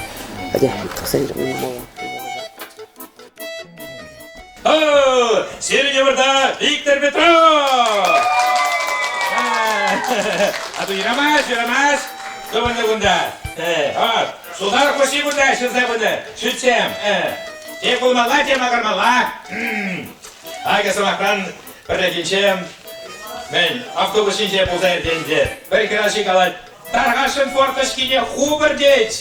О, сирӗн йывӑрта Виктор Петров! А то юрамасть, юрамасть. Тупӑннӑ кунта. Вот, сусар хуҫи кунта ҫырса пынӑ. Шӳтсем. Те кулмалла, те макӑрмалла. Акӑ сӑмахран пӗррехинче мӗн, автобус ҫинче пулса иртен те пӗр хӗрачи калать, Тархасшӑн форточкине хупӑр тет.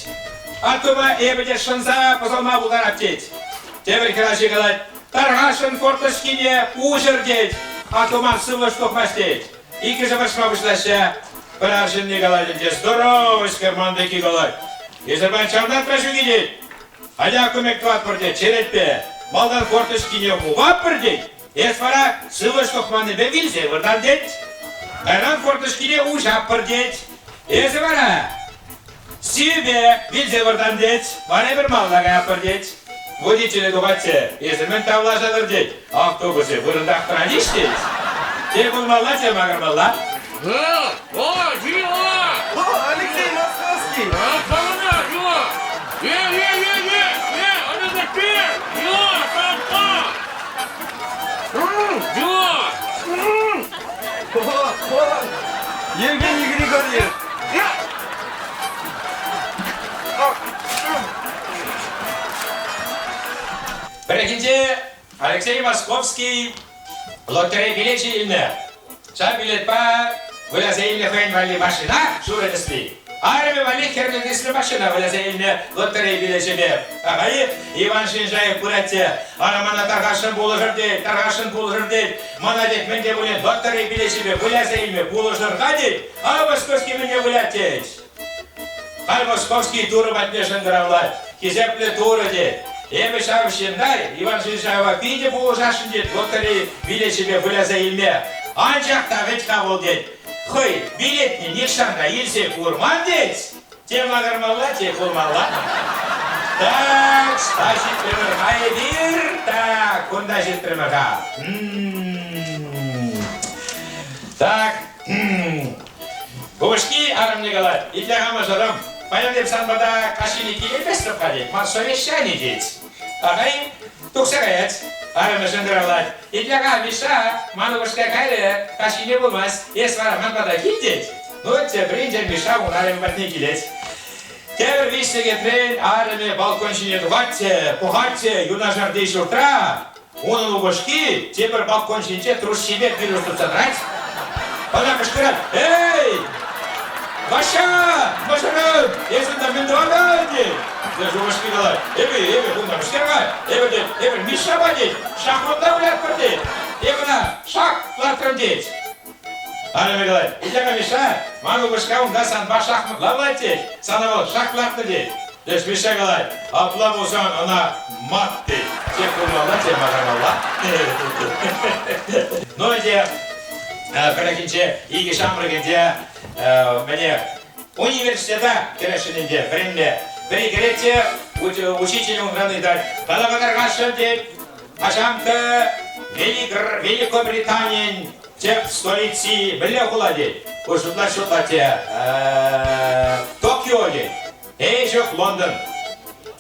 Аттума эпӗ те шӑнса пӑсӑлма пултарап тет. Тепӗр хӗрачи калать, тархасшӑн форточкине уҫӑр тет. Аттума сывлӑш тухмасть тет. Иккӗшӗ вӑрҫма пуҫлаҫҫӗ. Пӗр арҫынни калать ӗнтӗ, здоровочка, ман пекки калать. Эсир ман чавнатра ҫук-и тет. Атя көмек тӑватпӑр тет черетпе. Малтан форточкине хупатпӑр тет. Эс вара сывлӑш тухманнипе вилсе выртан тет. Кайран форточкине уҫатпӑр тет. Эсӗ вара сивӗпе вилсе выртан тет. Вара эпир малта каятпӑр тет. Водителӗ тухатчӗ. Эсӗ мӗн тавлашатӑр тет. Автобусӗ вырӑнтах тӑрать-иҫ тет. Те кулмалла, те макӑрмалла. Алексей Московский! Евгений Григорьев! Пӗррехинче Алексей Московский лотерея билечӗ илнӗ. Ҫав билетпа выляса илнӗ хӑйӗн валли машина шурӑ тӗсли. Арӑмӗ валли хӗрлӗ тӗслӗ машина выляса илнӗ лотерея билечӗпе. Ахаль Иван Шинжаев пырать те, ара мана тархасшӑн пулӑшӑр тет, тархасшӑн пулӑшӑр тет. Мана тет, мӗн те пулин лотерея билечӗпе выляса илме пулӑшӑр-ха тет. А Московский мӗнле вылять тет. Халь Московский Турӑ патне шӑнкӑравлать. Хисеплӗ Турӑ тет. Эпӗ ҫав ҫынна, Иван Шиншаева, питӗ пулӑшасшӑн тет лотерея билечӗпе выляса илме. Анчах та вӗт-ха вӑл тет, хӑй билетне нихҫан та илсе курман тет. Те макӑрмалла, те кулмалла. Так, ӑҫта ҫитрӗмӗр-ха эпир? Так, кунта ҫитрӗмӗр-ха. Так, упӑшки арӑмне калать, итле-ха мӑшӑрӑм, паян эп сан пата каҫхине килейместӗп-ха тет, ман совещани тет. Ахай, тухса каять. Арӑмӗ шӑнкӑравлать. Итле-ха, Миша, ман упӑшка кайрӗ, каҫхине пулмасть, эс вара ман пата кил тет. Ну, тепринче Миша ун арӑмӗ патне килет. Тепӗр виҫ сехетрен арӑмӗ балкон ҫине тухать те, пӑхать те юнашарти ҫуртра унӑн упӑшки тепӗр балкон ҫинче труҫҫипе пирус тытса тӑрать. Ӑна кӑшкӑрать: «Эй, Ваҫҫа, мӑшӑрӑм, эс унта мӗн тӑватӑн?» тет. Леш упӑшки калать: «Эпӗ, эпӗ кунта кӑшкӑрма, эпӗ, тет, эпӗ Мишшапа, тет, шахматла вылятпӑр, тет, эп ӑна шак лартрӑм, тет». Арӑмӗ калать, итле-ха, Миша, ман упӑшка унта санпа шахматла вылять тет, сана вӑл шах лартнӑ тет. Леш Миша калать, апла пулсан ӑна мат тет. Те кулмалла, те макӑрмалла. Ну ӗнтӗ пӗррехинче икӗ ҫамрӑк ӗнтӗ мӗне университета кӗресшӗн ӗнтӗ вӗренме. Пӗри кӗрет те учитель унран ыйтать, кала кӑтаркасшӑн тет, Ачам-та Великобританин тӗп столици мӗнле хула тет? Ку шутлать шутлать те Токио тет. Эй, ҫук, Лондон.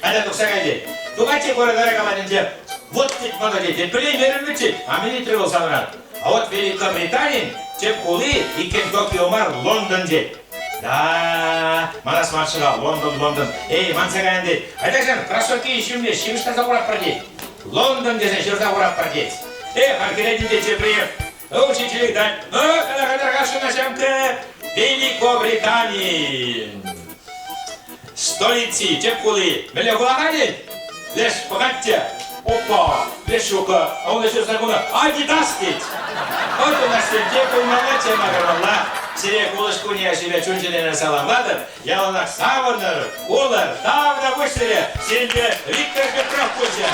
Атя тухса кай тет. Тухать те коридора калать ӗнтӗ. Вот тет мана тет. Пӗлеймерӗм тет. А мӗн ыйтрӗ вӑл санран? А вот Великобританин тӗп хули иккен Токио мар, Лондон тет. Да, манас маршыға Лондон, Лондон. Эй, манса каян тет. Айтасам, кроссовки ҫумне ҫырӑштарса хуратпӑр тет. Лондон тесе ҫырса хуратпӑр тет. Эх, аркелетӗн те тепри. Учитель ыйтать. Ну, кала-кала Великобритании. Столици, тӗп хули. Мӗнле хула тет? Леш пӑхать те. Опа, леш ҫука. А он еще закона. Адидас тет. Вот у нас те пулмалла, те макӑрмалла. Сире кулӑш кунӗ ячӗпе чун-чӗрене саламлатӑп. Яланах савӑнӑр, кулӑр, тавра пуҫ сире. Сирӗнпе Виктор Петров пулчӗ.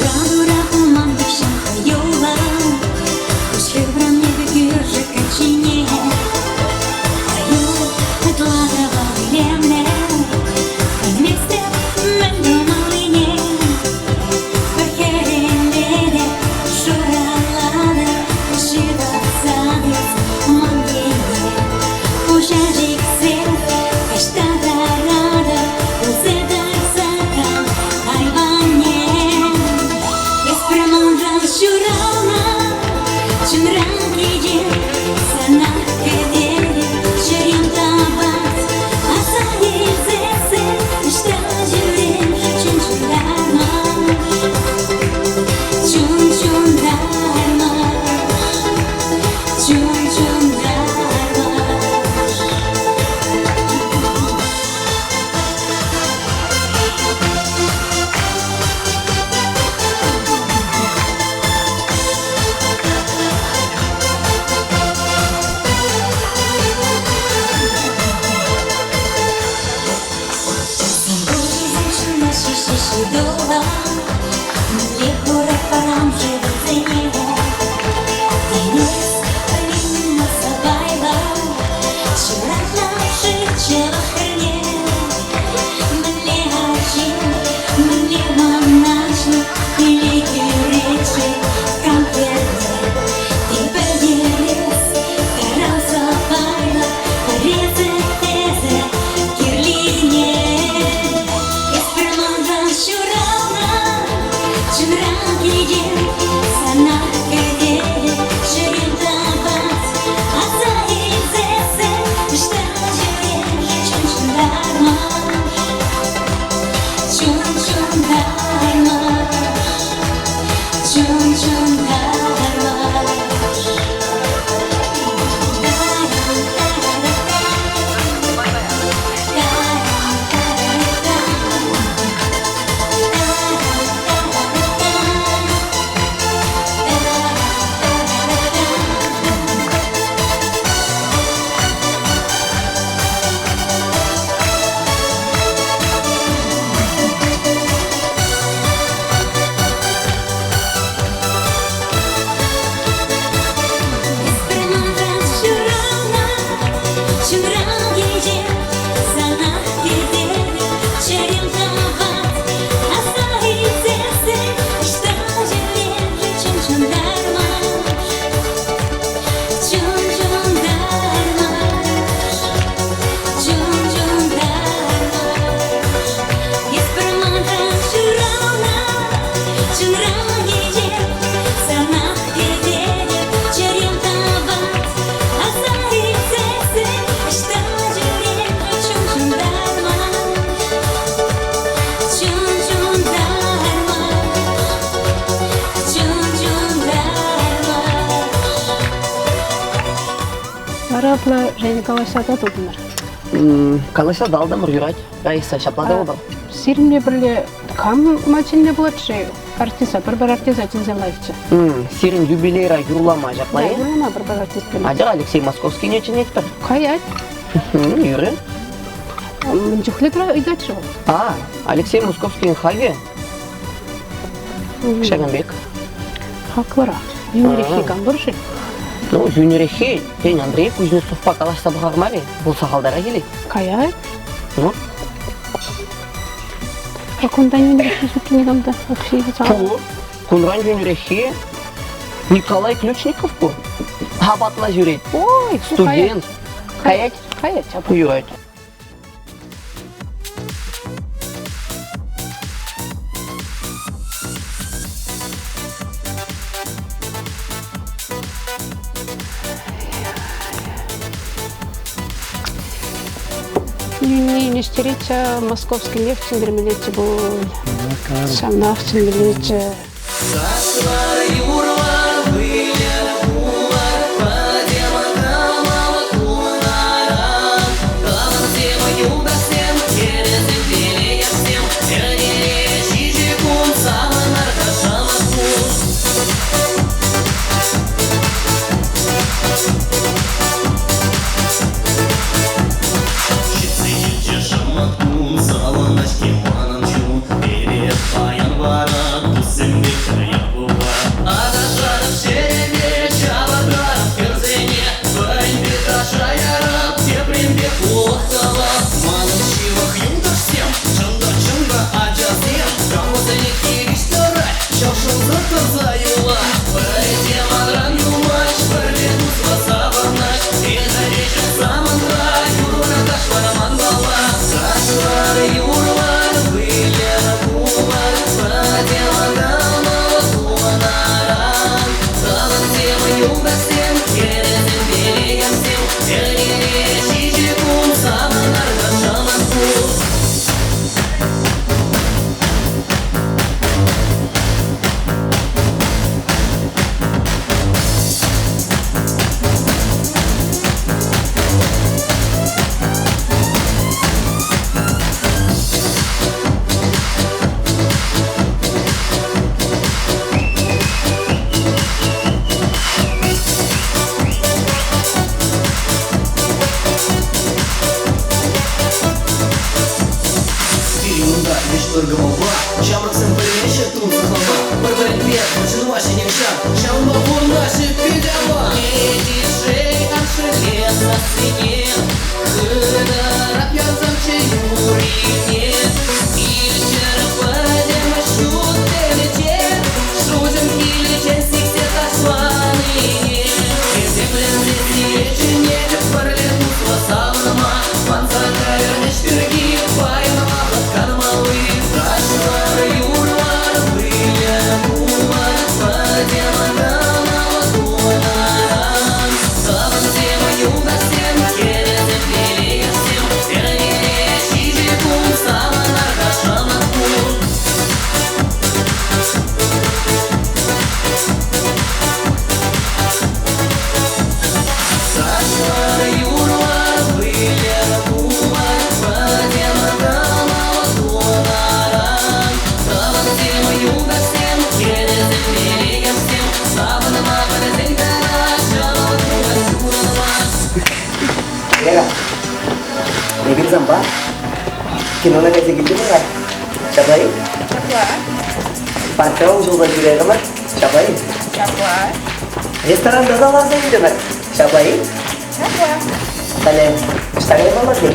Юра-тура пулман нихҫан хӑюллӑ, Куҫ хыврӑм эпӗ кӳршӗ каччине. Хӑю ытла та вӑл илемлӗ, Пӗлместӗп мӗн тумаллине. Пӗр хӗрелле шураланӑ ҫывӑхсан эс ман енне. Пуҫа чиксе таҫта таратӑп, илсе тӑрса кам айванне. Эс пӗр манран ҫуралнӑ, чунран килет, сана кӗтетӗп, чӗрем тапать. Аса илсессӗн ӑҫта ҫӳрен, чун ҫунтарма, чун ҫунтарма, чун ҫунтарма. Ҫутӑла, мӗнле хурать парам-ши вӗсене? Тинӗс пӗлмен сӑпайлӑ, ҫуралнӑ-ши чӑваш хӗрне? Мӗнле арҫын, мӗнле мӑнаҫлӑ киле кӳрет-ши кам хӗрне? Тен, пӗлтерес таран сӑпайлӑ пӗресӗ тесӗ кирлине. Эс пӗр манран ҫуралнӑ, чунран килет, сана кӗтетӗп, чӗрем тапать. Аса илсессӗн ӑҫта ҫӳрен, чун ҫунтарма, чун ҫунтарма, чун ҫунтарма. Вара апла Женя калаҫса татӑлтӑмӑр. Калаҫса татӑлтӑмӑр, юрать. Раиса, ҫапла тӑвӑпӑр. Сирӗнпе пӗрле кам ма чӗнме пулать-ши? Артиста, пӗр-пӗр артиста чӗнсе лайӑхчӗ. Сирӗн юбилейра юрлама ҫапла-и? Да, юрлама пӗр-пӗр артист Атя Алексей Московскийне чӗнетпӗр. Каять. Юрӗ. Мӗн чухлӗ ыйтать-ши вӑл? А, Алексей Московскийӗн хакӗ ҫакӑн пек. Хаклӑрах. Йӳнӗреххи кам пур-ши? Ну, йӳнӗреххи, тен, Андрей Кузнецовпа калаҫса пӑхар мар-и? Вӑл сахалтарах илет. Каять. Ну? А кунтан йӳнӗреххи ҫукки никам та укҫи Пур. Кунран йӳнӗреххи Николай Ключников пур. Апатла ҫӳрет. Ой, студент. Каять? Каять. Юрать. Йӳнӗҫтеретчӗ московский нефть чӗнтермеллеччӗ пуль. Ҫавнах чӗнмеллеччӗ. Лера, эпир санпа кинона кайса килтӗмӗр-ха. Ҫапла-и? Ҫапла. Паркра уҫӑлса ҫӳрерӗмӗр. Ҫапла-и? Ҫапла. Ресторанта та ларса илтӗмӗр. Ҫапла-и? Ҫапла. Халӗ ӑҫта каймалла-ши?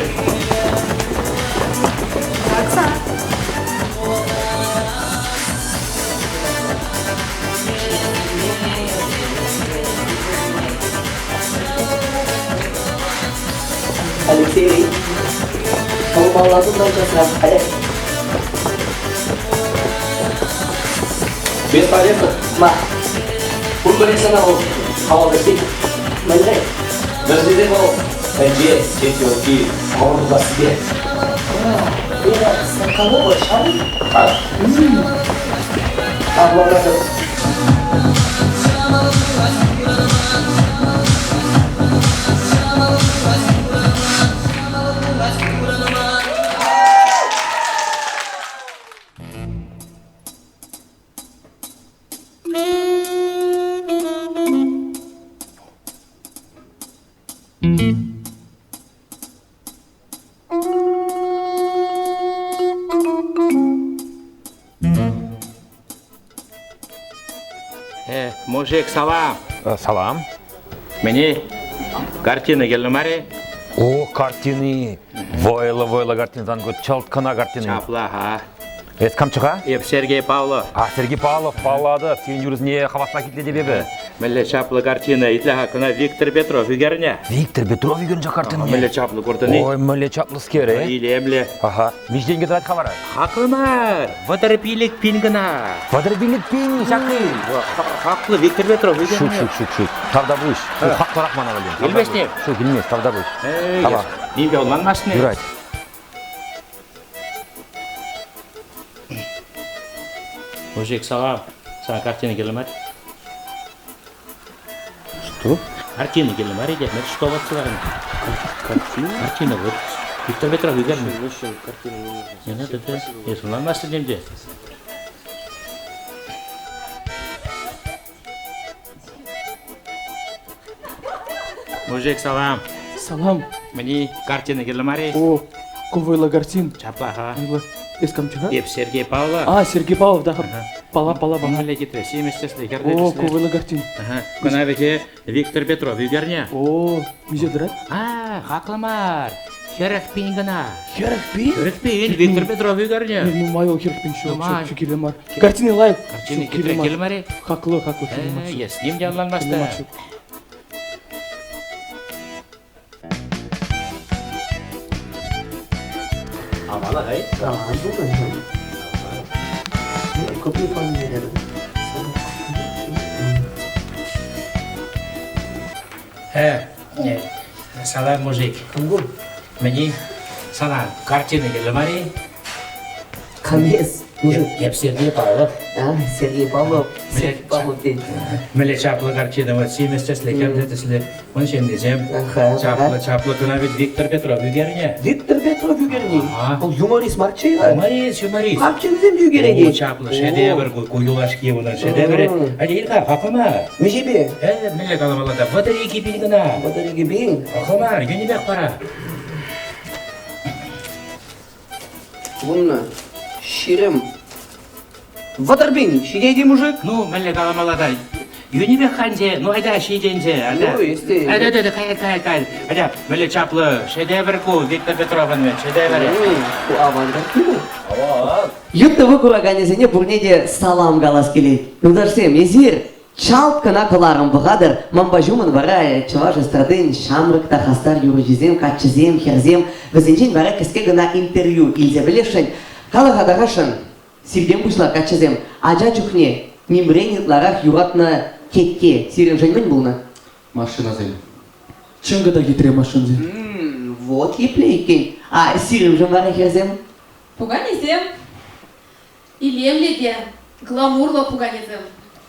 Вокзал. Алексей, калмалла тунтан часрах. Халӗ. Бесполезно. Ма. Пурпӗрех сана вӑл хаваллӑхи. Мӗнле? Вӗрсесе вӑл тӗнче чемпионки хӑвӑртлассипе. Вера Соколова ҫав? А? Авланатӑп. Мужик, салам. Салам. Мені картина кирлӗ мар-и? О, картини! Вӑйлӑ-вӑйлӑ картина, сан ку чӑлт кӑна картини. Ҫапла-ха. Эс камчы-ха? Эп Сергей Павлов. А, Сергей Павлов, паллатӑп, сирӗн юрӑсене хаваспах итлетӗп эпӗ. Мӗнле чаплӑ картина, итле-ха, кӑна Виктор Петров ӳкернӗ. Виктор Петров ӳкернӗ картинине? Мӗнле чаплӑ куртӑн-и? Ой, мӗнле чаплӑскер, э? Илемлӗ. Аха. Миҫ тенкӗ тӑрать-ха вара? Хаклӑ мар, 35 пин кӑна. 35 пин ҫакки? Хаклӑ Виктор Петров ӳкернӗ. Ҫук, ҫук, ҫук, ҫук. Тавтапуҫ. Ку хаклӑрах мана валли. Илместне? Ҫук, илмест, тавтапуҫ. Тавах. Нимпе ӑнланмастне? Юрать. Мужик, салам. Сана картина кирлӗ мар. Что? Картина кирлӗ мар иде. Мен что вот сыларым. Картина? Картина вот. Виктор Петров ӳкернӗ. Вообще картина не нужна. Не надо, да? Эс ӑнланмастӑн темте. Мужик, салам. Салам. Мені картина кирлӗ мар-и? О, ку вӑйлӑ картин. Чапла-ха. Вӑйлӑ. Эс камчы-ха? Эп Сергей Павлов. А, Сергей Павлов, да. Пала, пала, пала. Мӗнле хитре, симӗс тӗслӗ, хӗрлӗ О, тӗслӗ. ку вӑйлӑ картин. Ага. Кӑна вӗте Виктор Петров ӳкернӗ. О, миҫе тӑрать? А, хаклӑ мар. 40 пин кӑна. 40 пин? 40 пин, Виктор Петров ӳкернӗ. Нумай ол 40 пин ҫук, Нумай. ҫук, кирлӗ мар. Картины лайӑх. Картины Ҫук, хитре кирлӗ мар-и? Хаклӑ, хаклӑ кирлӗ мар. Эс ним те ӑнланмастӑн. Аван ай? Аван пулнӑ. Купи фамилия. Салам, мужик. Мені сана картина кирлӗ мар-и? Конец. Мужик. Эп Сергей Павлов. А, Сергей Павлов. Сергей Павлов тет. Мӗнле чаплӑ картина, вот симӗс тӗслӗ, хӗрлӗ тӗслӗ. Ун ҫыннисем. Чаплӑ, чаплӑ кӑна ведь Виктор Петров ӳкернӗ. Виктор Петров ӳкерни? Вӑл юморист марччӗ-и-ха? Юморист, юморист. Капчӑнсем ӳкерет. О, чаплӑ, шедевр ку, ку юлашки унӑн шедеврӗ. Ача, ил-ха, хаклӑ мар. Миҫепе? Мӗнле каламалла та, 32 пин кӑна. 32 пин? Хаклӑ мар, йӳнӗпех пара. 10, 20, 30 пин ҫитет-и, мужик? Ну, мӗнле каламалла та, йӳнӗпех ханче, ну айта ҫитенче, айта. Ну, если... Айта, айта, кай, кай, кай. Айта, мӗнле чаплӑ шедевр ку Виктор Петровӑн вӗт, шедеврӗ. Ку аван картина. Аван. ЮТВ кураканӗсене пурне те салам калас килет. Юлташсем, эсир Чалт кӑна кӑларӑм пӑхатӑр, манпа ҫумӑн вара чӑваш эстрадин ҫамрӑк та хастар юрӑҫисем, каччӑсем, хӗрсем, вӗсенчен вара кӗске кӑна интервью илсе пӗлесшӗн. Калӑха тархасшӑн, сиртен пуҫла, каччӑсем, ача чухне нимрен ытларах юратнӑ тетте сирӗншӗн мӗн пулнӑ? Машинасем. Чӑнкӑ та хитре машинсем. Вот епле иккен. А сирӗншӗн вара, хӗрсем? Пуканесем. Илемлӗ те гламурлӑ пуканесем.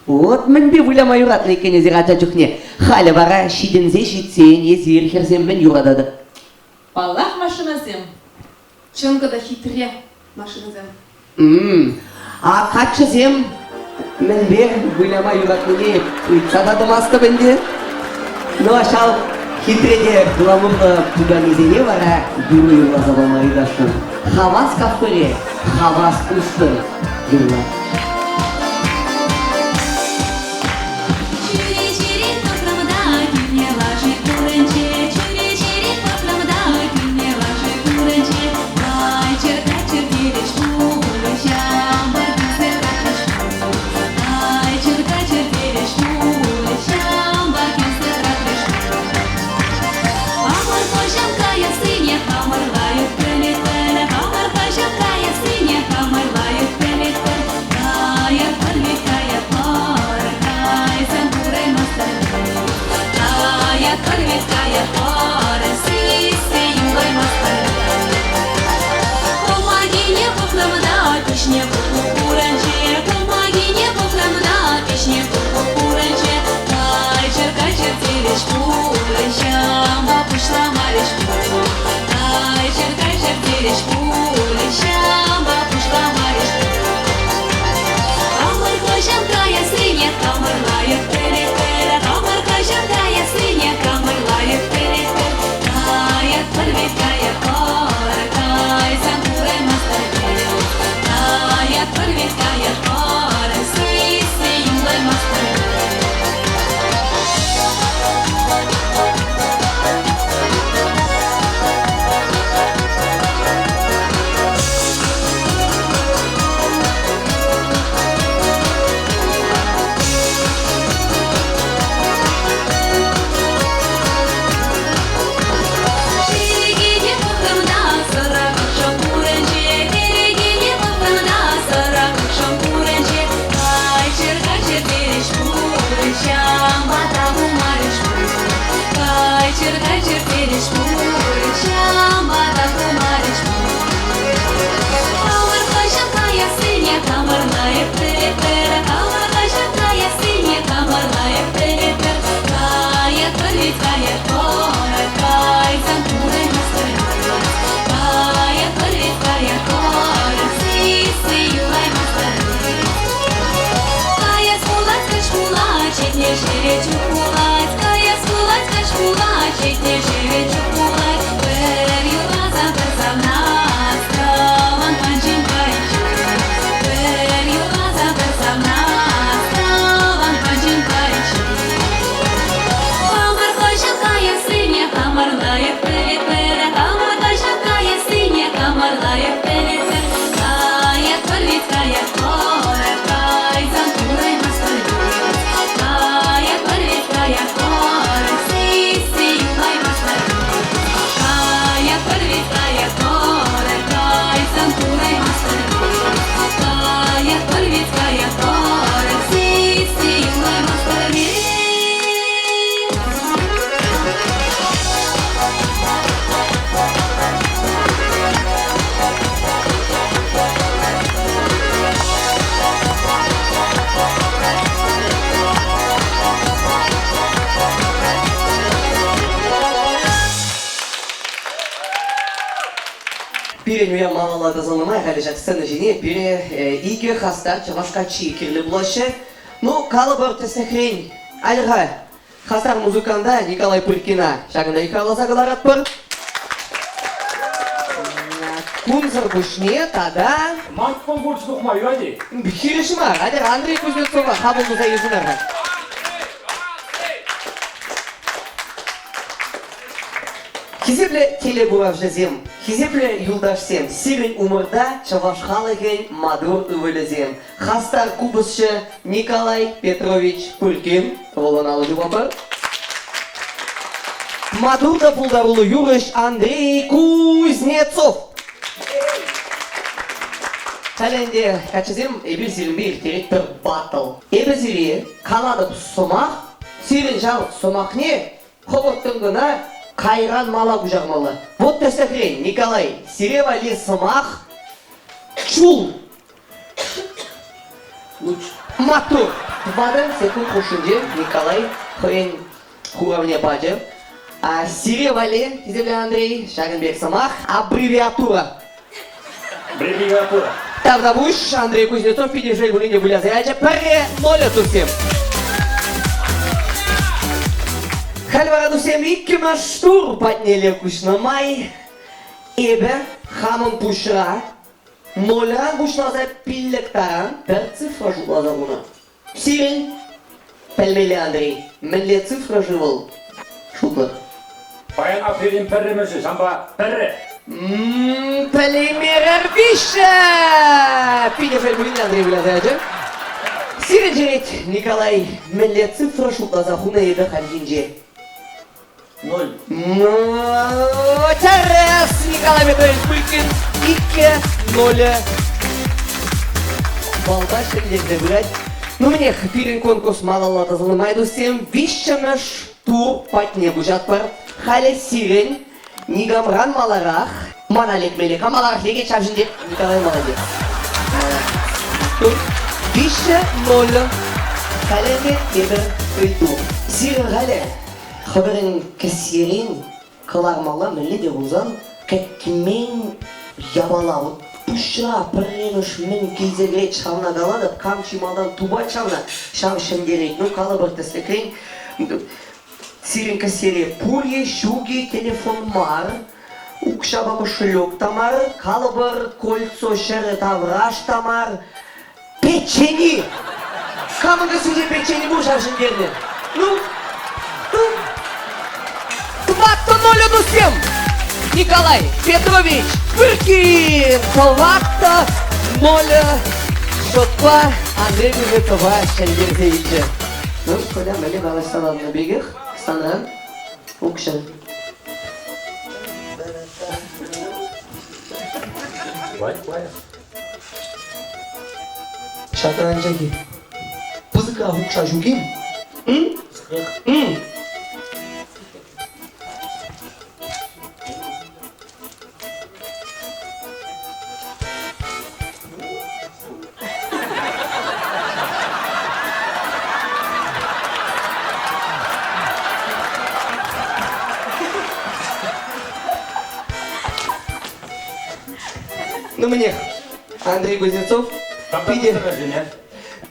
Вот мӗнпе выляма юратнӑ иккен эсир ача чухне. Халӗ вара ҫитӗнсе ҫитсен эсир хӗрсем мӗн юрататӑр? Паллах, машинӑсем. Чӑнкӑ та хитре машинӑсем. А каччӑсем мӗнпе выляма юратнине ыйтса та тӑмастӑп ӗнтӗ. Ну, а ҫав хитре те гламурлӑ пуканесене вара юрӑ юрласа пама ыйтасшӑн. Хавас кафере хавас ушкӑн юрлать. Чӳречерен пӑхрӑм та килне лаши курӑнчӗ, чӳречерен пӑхрӑм та килне лаши курӑнчӗ. Кайчӑр, кайчӑр терӗҫ пулӑҫам, килсе тӑратрӗҫ Кайчӑр, кайчӑр терӗҫ пулӑҫам, килсе тӑратрӗҫ Хамӑр хаҫат каяссине хамӑр лайӑх пӗлетпӗр, хамӑр хаҫат каяссине хамӑр лайӑх пӗлетпӗр. Пирӗн уяв малалла тӑсӑлнӑ май халӗ ҫак сцена ҫине пире икӗ хастар чӑваш каччи кирлӗ пулаҫҫӗ. Ну, калӑпӑр тӗслӗхрен, айтӑр-ха, хастар музыканта Николай Пыркина ҫакӑнта йыхравласа кӑларатпӑр. Кунсӑр пуҫне тата... Ман конкурс тухма юрать-и? Хирӗҫ мар, атьӑр Андрей Кузнецова хапӑл туса йышӑнар-ха. Хисеплӗ телекуравҫӑсем, хисеплӗ юлташсем, сирӗн умӑрта чӑваш халӑхӗн маттур ывӑлӗсем, хастар купӑсҫӑ Николай Петрович Пыркин, вӑл ӑна алӑ ҫупатпӑр, маттур та пултаруллӑ юрӑҫ Андрей Кузнецов. Халӗ ӗнтӗ, каччӑсем, эпир сирӗнпе ирттеретпӗр баттл. Эпӗ сире калатӑп сӑмах, сирӗн ҫав сӑмахне хӑвӑрттӑн кӑна кайран мала куҫармалла. Вот тӗслӗхрен, Николай, сире валли сӑмах чул. Маттур! Тӑватӑ секунд хушшинче Николай хӑйӗн хуравне пачӗ. А сире валли, хисеплӗ Андрей, ҫакӑн пек сӑмах аббревиатура. Аббревиатура. Тавтапуҫ, Андрей Кузнецов питӗ шел пулин те выляса ячӗ. Пӗрре ноль туссем. Халь вара туссем иккӗмӗш тур патнелле куҫнӑ май эпӗ хамӑн пуҫра нольран пуҫласа пиллӗк таран пӗр цифра шутласа хунӑ. Сирӗн пӗлмелле, Андрей, мӗнле цифра-ши вӑл? Шутлӑр. Паян апрелӗн пӗрремӗшӗ, ҫавӑнпа пӗрре. Пӗлеймерӗр виҫҫӗ! Питӗ шел пулин те, Андрей выляса ячӗ. Сирӗн черет, Николай, мӗнле цифра шутласа хунӑ эпӗ хальхинче? Ноль. Ну, тӗрӗс, Николай Петрович Пылькин. Иккӗ, ноль. Балпа ҫӗнтерсе пырать. Ну, мӗнех, пирӗн конкурс малалла тӑсӑлнӑ май, туссем, виҫҫӗмӗш тур патне куҫатпӑр. Халӗ сирӗн никамран маларах мана лекмелле. Кам маларах лекет, ҫав ҫинче Николай молодец. Тур виҫҫӗ ноль. Халӗ ӗнтӗ тепӗр ыйту. Сирӗн халӗ Хӑвӑрӑн кӗсьерен кӑлармалла мӗнле те пулсан кӗтмен япала. Вот пуҫра пӗрремӗш мӗн килсе кӗрет, ҫавна калатӑп, кам чи малтан тупать ҫавна, ҫав ҫӗнтерет. Ну, калӑпӑр тӗслӗхрен, сирӗн кӗсьере пур-и, ҫук-и, телефон мар, укҫапа кошелек та мар, калӑпӑр, кольцо ҫӗрӗ тавраш та мар, Печени! Камӑн кӗсйинче печени пур ҫав ҫӗнтернӗ? Ну, ну, тӑваттӑ ноль туссем! Николай Петрович Пыркин! Тӑваттӑ ноль счетпа Андрей Кузнецова ҫӗнтерсе илчӗ. Ну, Коля, мӗнле калаҫса ларнӑ пекех санран укҫа. Лайӑх, лайӑх. Ҫатранчӑк-и? Пысӑкрах укҫа ҫук-и? М? Ну, мӗнех, Андрей Кузнецов, питӗ,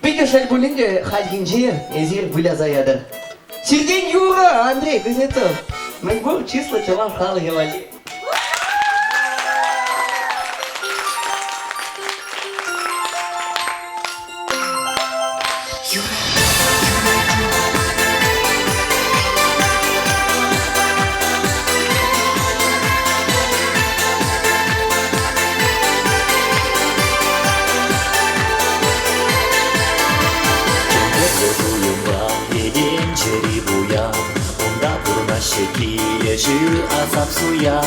питӗ шел пулин те, хальхинче эсир выляса ятӑр. Сиртен юрӑ, Андрей Кузнецов. Мӗн пур чыслӑ чӑваш халӑхӗ валли. Тӗрлӗ туйӑмпа этем чӗри пуян, Унта пурӑнаҫҫӗ килӗшӳ, асап суя,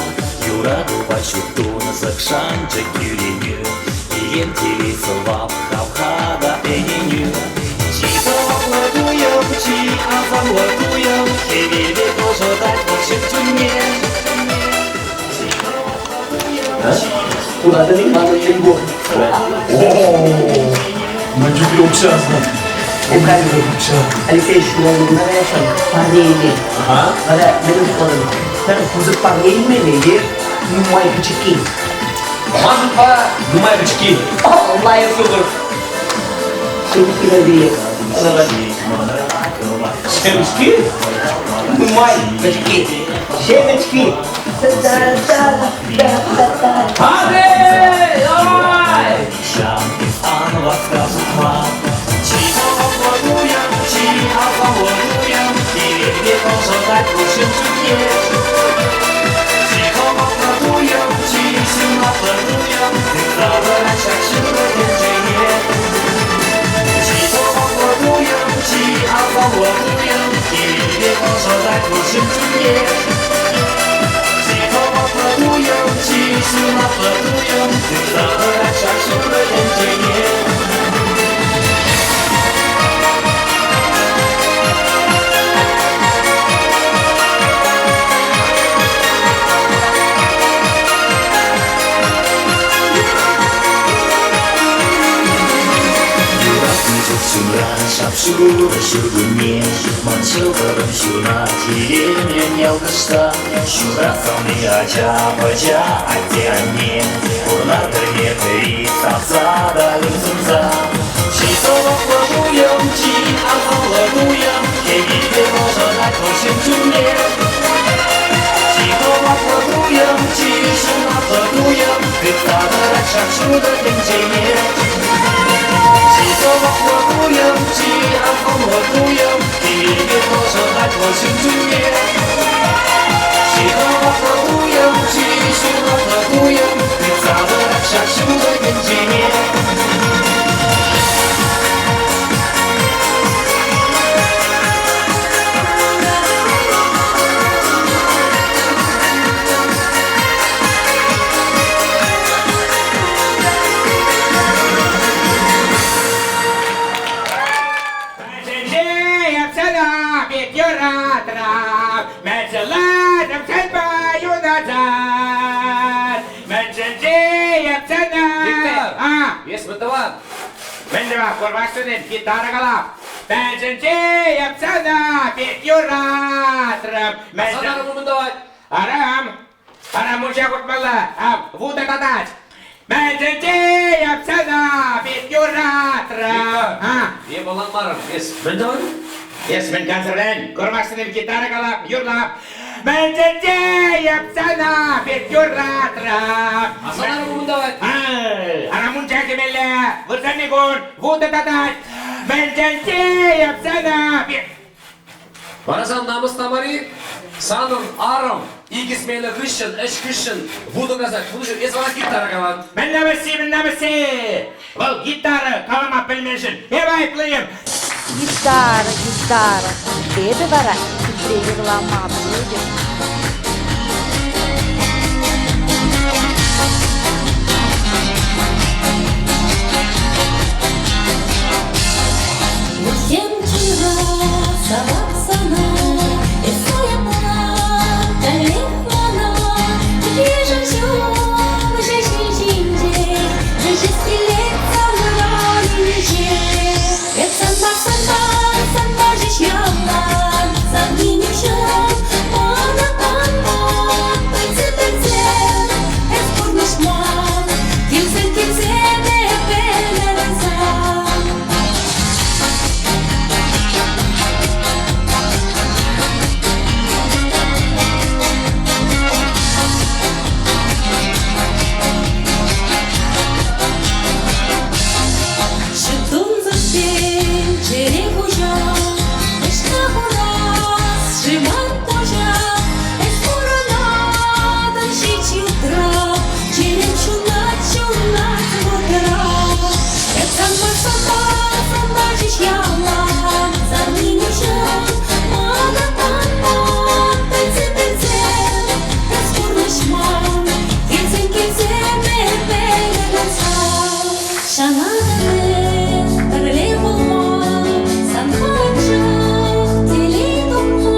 Юратупа ҫут тунсӑх шанчӑк кӳренӳ, Илем телей сӑвап, хавха та ӗненӳ. Чи сӑваплӑ туйӑм, чи асамлӑ туйӑм, Хӗвел пек ӑшӑтать вӑл ҫут чунне. Куратӑн-и манӑн мӗн пур? Мӗн чухлӗ укҫа сан? Алексей ҫуралнӑ куна каясшӑн парне илме. Вара мӗн шутлатӑн? Пӗр пысӑк парне илмелле е нумай пӗчӗкки? Манпа нумай пӗчӗкки. Лайӑх шухӑш. Ҫемӗчки? Нумай пӗчӗкки. Ҫемӗчки. Андрей, давай! Шап-шурӑ ҫуркунне, ман ҫӑлтӑрӑм ҫунать илемлӗн ялкӑшса. Ҫуратсан-и ача-пӑча, атте-анне, пурнар пӗрне-пӗри савса та ыр сунса. Чи сӑваплӑ туйӑм, чи асамлӑ туйӑм, хӗвелпе ӑшӑтать вӑл ҫын чунне. Чи хӑватлӑ туйӑм, чи ҫунатлӑ туйӑм, тытса тӑрать ҫак ҫутӑ тӗнчене. Чи сӑваплӑ туйӑм, чи асамлӑ туйӑм, хӗвелпе ӑшӑтать вӑл ҫын чунне. Чи хӑватлӑ туйӑм, чи ҫунатлӑ туйӑм, тытса тӑрать ҫак ҫутӑ тӗнчене. Виктор, эс мӗн тӑван? Мӗн тӑван, курмастӑн-им, гитара калап. Мӗншӗнче япсана пит юратрӑм. Сан арӑму мӗн тӑвать? Арам, арам мунча хутмалла, ав, вутӑ татать. Мӗншӗнче япсана пит юратрӑм. Виктор, эп ӑнланмарӑм, эс мӗн тӑван? Эс мӗн кансӗрлен, курмастӑн-им, гитара калап, юрлап. Мӗншӗнче япсана пит юратрӑм. А сан арӑму мӗн тӑвать? Ара мунча кӗмелле, вырсарни кун вутӑ татать. Мӗншӗнче япсана пит Вара сан намӑс та мар-и? Санӑн арӑм икӗ смена хыҫҫӑн, ӗҫ хыҫҫӑн вутӑ касать. Вутӑ эс вара гитара калан. Мӗн намӑсси, мӗн намӑсси? Вӑл гитара калама пӗлменшӗн эп айӑплӑ-им? Гитара, гитара. Эпӗ вара хитре юрлама пӗлетӗп. Вӗсем чунра савап сана, эс айӑпла, каллех мана. Кӗтешӗн ҫулҫӑ ҫил ҫинче, вӗҫес килет санран инҫе. Эп санпа, санпа, санпа ҫеҫ ялан, сан нихҫан мана канман. Пӗлсе, пӗлсе, эс пурнӑҫман, килсен, килсен эп ӗмӗр сан. Ҫут тунсӑхсен чӗре хуҫа, ӑҫта хурас-ши ман пуҫа? Эс пурӑнатӑн ҫич ютра, чӗрем ҫунать, ҫунать вутра. Эп санпа, санпа, санпа ҫеҫ ялан, савни нихҫан мана манман. Пӗлсе, пӗлсе, эс пурнӑҫман, килсен, килсен эп ӗмӗр сан. Шанатӑн пӗрле пулма, санпа анчах телей тупма.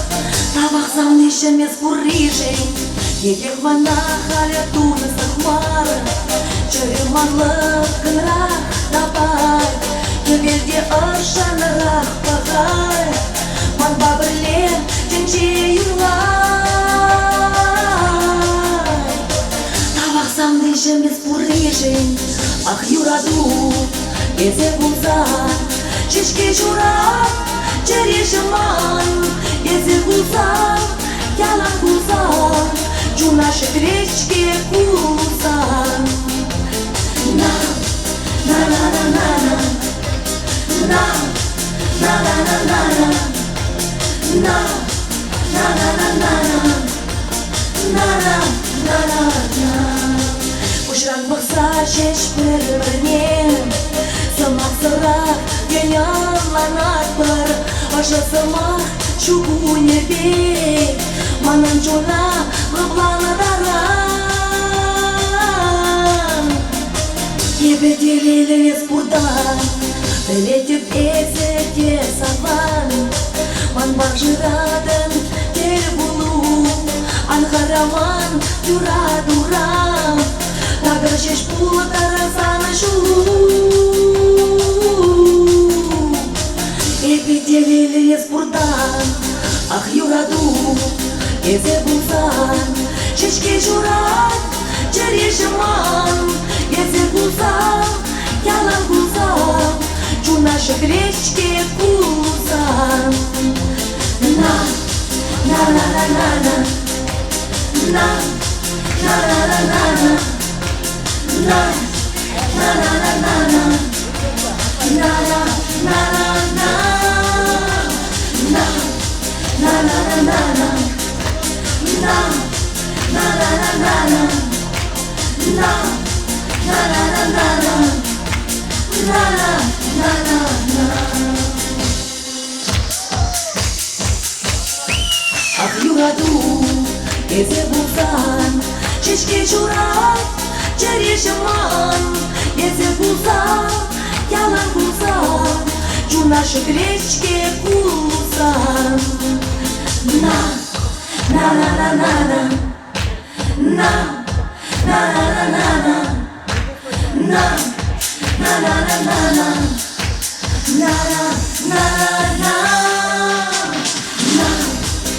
Савниҫӗм эс пурришӗн Текех мана халӗ тунсӑх мар. Чӗрем ман лӑпкӑнрах тапать, Хӗвел те ӑшшӑнрах пӑхать. Манпа пӗрле тӗнче юрлать. Тавах савниҫӗм эс пурришӗн, Ах, юрату, эсӗ пулсан, Ҫеҫке ҫурать чӗреҫӗм ман. Эсӗ пулсан, ялан кулсан, Чуна ҫӗклет-ҫке кулсан. На, на на на на на, на, на на на на на, на, на на на на на, на на на на на. Куҫран пӑхса ҫеҫ пӗр-пӗрне Сӑмахсӑрах тен ӑнланатпӑр. Ӑшӑ сӑмах ҫу кунӗ пек манӑн чуна лӑплантаран. Эпӗ телейлӗ эс пуртан, пӗлетӗп эсӗ те саван. Манпа шыратӑн тӗл пулу, ан хӑраман юратура. Такӑр ҫеҫ пултӑр сан ҫулу. Эпӗ телейлӗ эс пуртан, ах, юрату, эсӗ пулсан, ҫеҫке ҫурать чӗреҫӗм ман. Эсӗ пулсан, ялан кулсан, чуна ҫӗклет-ҫке кулсан. На, на на на на на, на, на на на на на, на, на на на на на, на на на на на, на, на на на на на, на, на на на на на, на, на на на на на, на на на на на. Ах, юрату, эсӗ пулсан, ҫеҫке ҫурать чӗреҫӗм ман. Эсӗ пулсан, ялан кулсан, чуна ҫӗклет-ҫке кулсан. На, на на на на на, на, на на на на на, на, на на на на на, на на на на на,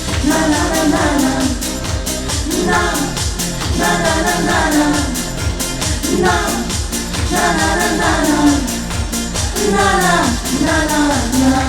на на на на на, на, на на на на на, на, на на на на на, на на на на на.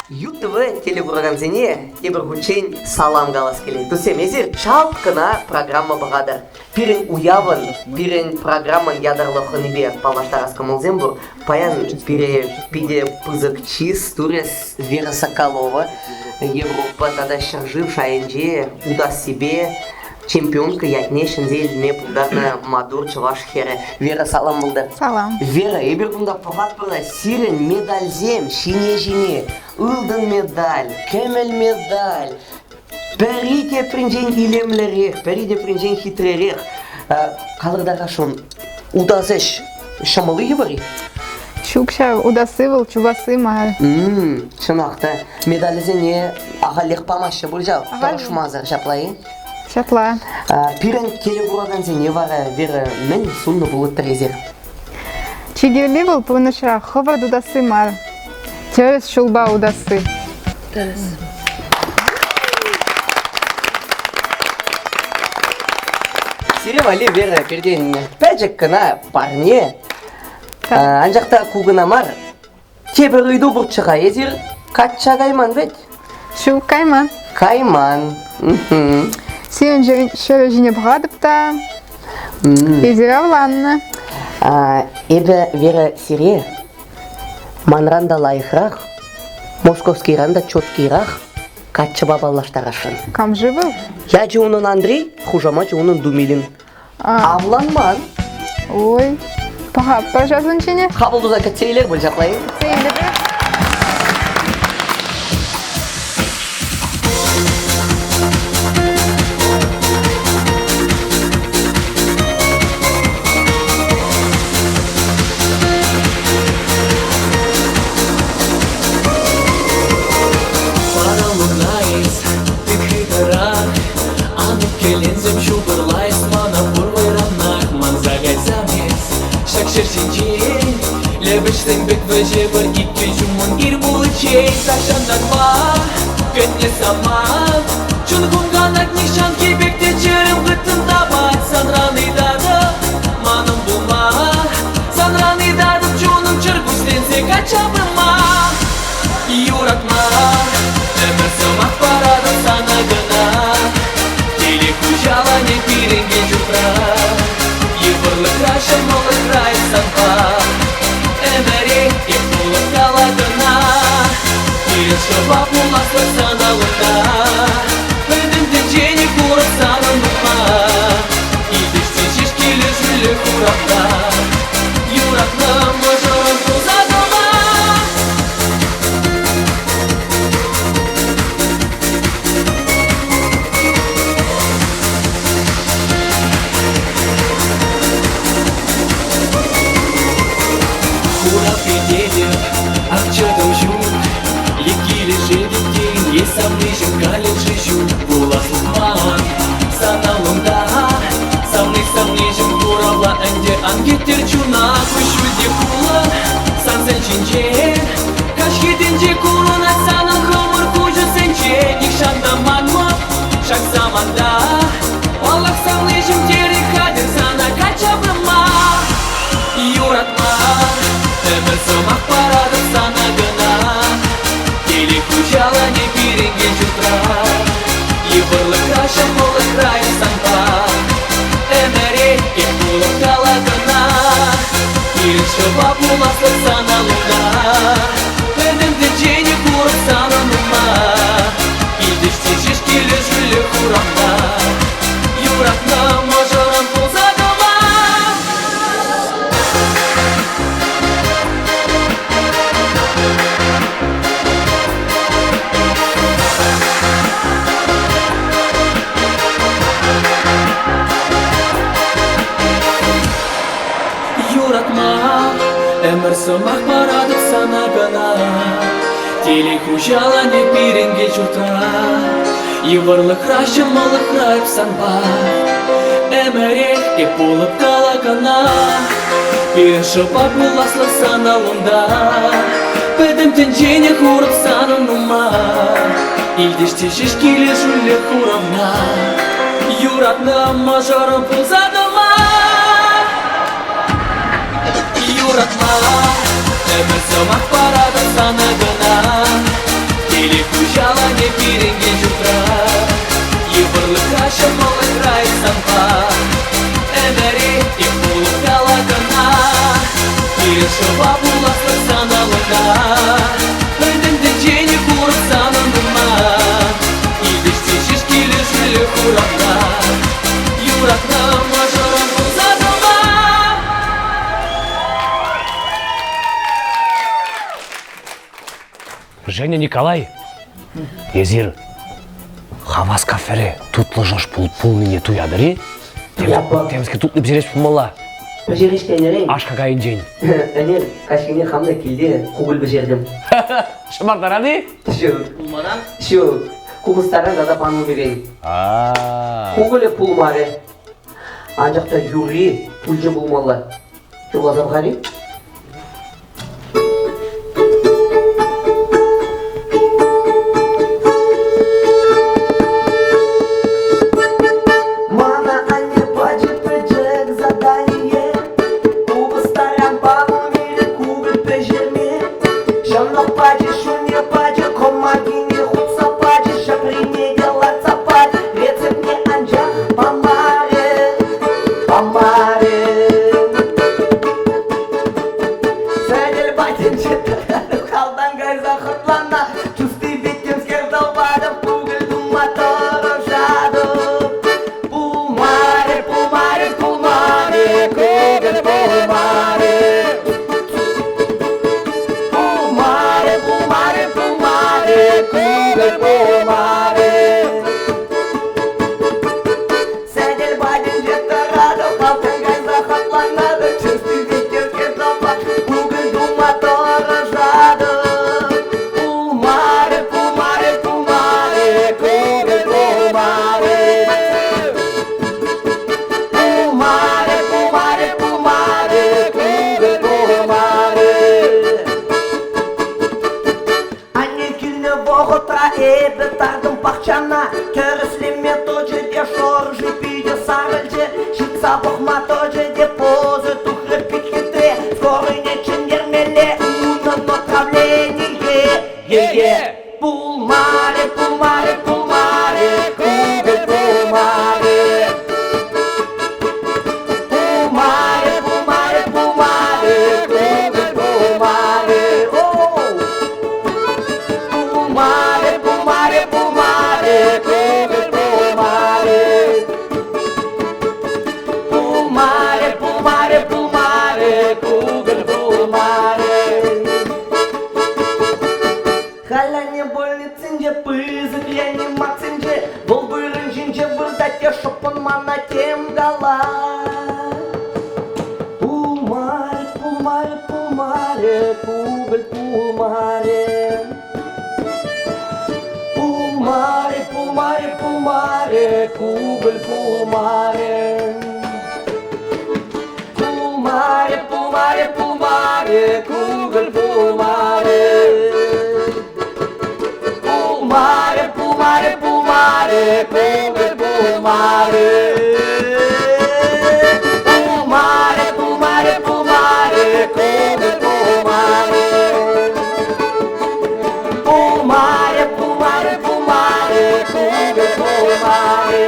ЮТВ телекуракансене тепӗр хутчен салам калас килет. Туссем, эсир чалт кӑна программа пӑхатӑр. Пирӗн уявӑн, пирӗн программӑн ятарлӑ хӑнипе паллаштарас кӑмӑлсем пур. Паян пире питӗ пысӑк чыс турӗ Вера Соколова Европа тата ҫӗршыв шайӗнче утассипе чемпионка ятне ҫӗнсе илме пултарнӑ маттур чӑваш хӗрӗ. Вера, салам пултӑр. Салам. Вера, эпир кунта пӑхатпӑр та сирӗн медальсем ҫине-ҫине ылтӑн медаль, кӗмӗл медаль, пӗри тепринчен илемлӗрех, пӗри тепринчен хитререх. Калӑр-та-ха, утас ӗҫ ҫӑмӑл-и йывӑр-и? Ҫук ҫав, утасси вӑл чупасси мар. Чӑнах та, медалӗсене ахалех памаҫҫӗ пуль ҫав, тӑрӑшмасӑр, ҫапла-и? Ҫапла. Пирӗн телекуракансене вара, Вера, мӗн суннӑ пулӑттӑр эсир? Чи кирли вӑл пурнӑҫра хӑвӑрт утасси мар, тӗрӗс ҫулпа утасси. Тӗрӗс. Сире валли, Вера, пиртен пӗчӗк кӑна парне. Анчах та ку кӑна мар. Тепӗр ыйту пурччӗ-ха. Эсир качча кайман вӗт? Ҫук, кайман. Кайман. Сирӗн ҫӗрӗ ҫине пӑхатӑп та, эсир авланнӑ. Эпӗ, Вера, сире манран та лайӑхрах, московскийран та четкийрах каччӑпа паллаштарасшӑн. Кам-ши вӑл? Ячӗ унӑн Андрей, хушамачӗ унӑн Думилин. Авланман. Ой, пӑхатпӑр ҫав ҫине. Хапӑл туса кӗтсе илер пуль ҫапла-и? Кӗтсе илӗпӗр. Иккӗленсем ҫупӑрлайс мана пур вӑйранах манса кайсам эс ҫак ҫӗр ҫинчен. Лӗпӗшсем пек вӗҫӗпӗр иккӗн ҫуммӑн ир пуличчен. Тахҫантанпа кӗтнӗ самант, чун хумханать нихҫанхи пек те чӗрем хыттӑн тапать. Санран ыйтатӑп, манӑн пулма, санран ыйтатӑп, чунӑм чӗркуҫленсе качча пыма. Юратма ӗмӗр сӑмах паратӑп сана кӑна. Телей хуҫаланӗ пирӗн кил-ҫуртра. Йывӑрлӑхра, ҫӑмӑллӑхра эс санпа. Ӗмӗре эп пулӑп кала кӑна. Пирӗн шӑпа пуласлӑх сан аллунта. Пӗтӗм тӗнчене курӑп санӑн нумма. Илтӗшсе ҫеҫ килӗшӳллӗ хуравла. Юратнӑ мӑшӑрӑм пулса тӑма. Хура пететӗп, ак чӑтӑм ҫук, Е килӗшетӗп тен, е савниҫӗм калӗ-ши ҫук. Пуласлӑх ман сан аллунта, Савни, савниҫӗм, хуравла ӗнтӗ, ан кӗттӗр чуна. Куҫҫуль те кулӑ сансен ҫинче, Каҫхи тӗнче курӑнать санӑн хӑмӑр куҫусенче. Нихҫан та манмӑп ҫак саманта, Паллах, савниҫӗм терӗ хатӗр сана качча пыма. Юратма ӗмӗр сӑмах паратӑп сана кӑна. Телей хуҫаланӗ пирӗн кил-ҫуртра. Йывӑрлӑхра, ҫӑмӑллӑхра эс санпа. Ӗмӗре эп пулӑп кала кӑна. Пирӗн шӑпа пуласлӑх сан аллунта. Пӗтӗм тӗнчене курӑп санӑн умма. Килтӗшсе ҫеҫ килӗшӳллӗ хурампа. Юратнӑ мӑшӑрӑм пулса тӑма. Юратма ӗмӗр сӑмах паратӑп сана кӑна. Телей хуҫаланӗ пирӗн кил-ҫуртра. Йывӑрлӑхра, ҫӑмӑллӑхра эп санпа. Ӗмӗрех эп пулӑп калакана. Пирӗн шӑпа пуласлӑх сан аллунта. Пӗтӗм тӗнчене хурӑп санӑн ума. Илтӗш те ҫеҫ килӗшӳллӗ хуравна. Юратнӑ мӑшӑрӑм пулса тӑма. Юратма ӗмӗр сӑмах паратӑп сана кӑна. Телей хуҫаланӗ пирӗн кил-ҫуртра. Йывӑрлӑхра, ҫӑмӑллӑхра эс санпа. Ӗмӗре эп пулӑп кала кӑна. Пирӗн шӑпа пуласлӑх сан аллунта. Пӗтӗм тӗнчене курӑп санӑн умма. Илтӗшсе ҫеҫ килӗшӳллӗ хуравла. Юратнӑ мӑшӑрӑм пулса тӑма. Женя Николай, эсир Хавас кафере тутлӑ шӑш пулнине туятӑр-и? Темскер тутлӑ пӗҫерес пулмалла. Пӗҫерес тенӗрен. Аш какайӗнчен. Ӗнер каҫхине хам та килте кукӑль пӗҫертӗм. Ҫӑмартаран-и? Ҫук. Пулмаран? Ҫук. Купӑстаран тата панулмирен. Кукӑлӗ пулмарӗ. Анчах та юрри пулчӗ пулмалла. Юрласа пӑхар-и? Мана анне пачӗ пӗчӗк задание, Купӑстаран панулмире кукӑль пӗҫерме. Ҫӑнӑх пачӗ, ҫуне пачӗ, кӑмакине хутса пачӗ, ҫӑкрине те лартса пачӗ, рецептне анчах памарӗ, памарӗ. Тӗрӗслеме тӑчӗ те шӑрши питӗ сарӑлчӗ. Ҫыртса пӑхма тӑчӗ те пӑсӗ тухрӗ пит хитре. Скорыйне чӗнтермелле унӑн отравление. Е-е! Пулмарӗ, пулмарӗ, пулмарӗ, кукӑль пулмарӗ. Пулмарӗ, пулмарӗ, пулмарӗ, кукӑль пулмарӗ. Оу! Пулмарӗ, пулмарӗ, пулмарӗ, кукӑль пулмарӗ. Пулмарӗ, пулмарӗ, пулмарӗ, кукӑль пулмарӗ. Халь анне больницинче, пысӑк реанимацинче, вӑл вырӑн ҫинче выртать те шӑппӑн мана тем калать. Пулмарӗ, пулмарӗ, пулмарӗ, кукӑль пулмарӗ. Пулмарӗ, пулмарӗ, пулмарӗ, кукӑль пулмарӗ. Пулмарӗ, пулмарӗ, пулмарӗ, кукӑль пулмарӗ. Пулмарӗ, пулмарӗ, пулмарӗ, кукӑль пулмарӗ. Пулмарӗ, пулмарӗ, пулмарӗ, кукӑль пулмарӗ. Пулмарӗ, пулмарӗ, пулмарӗ, кукӑль пулмарӗ.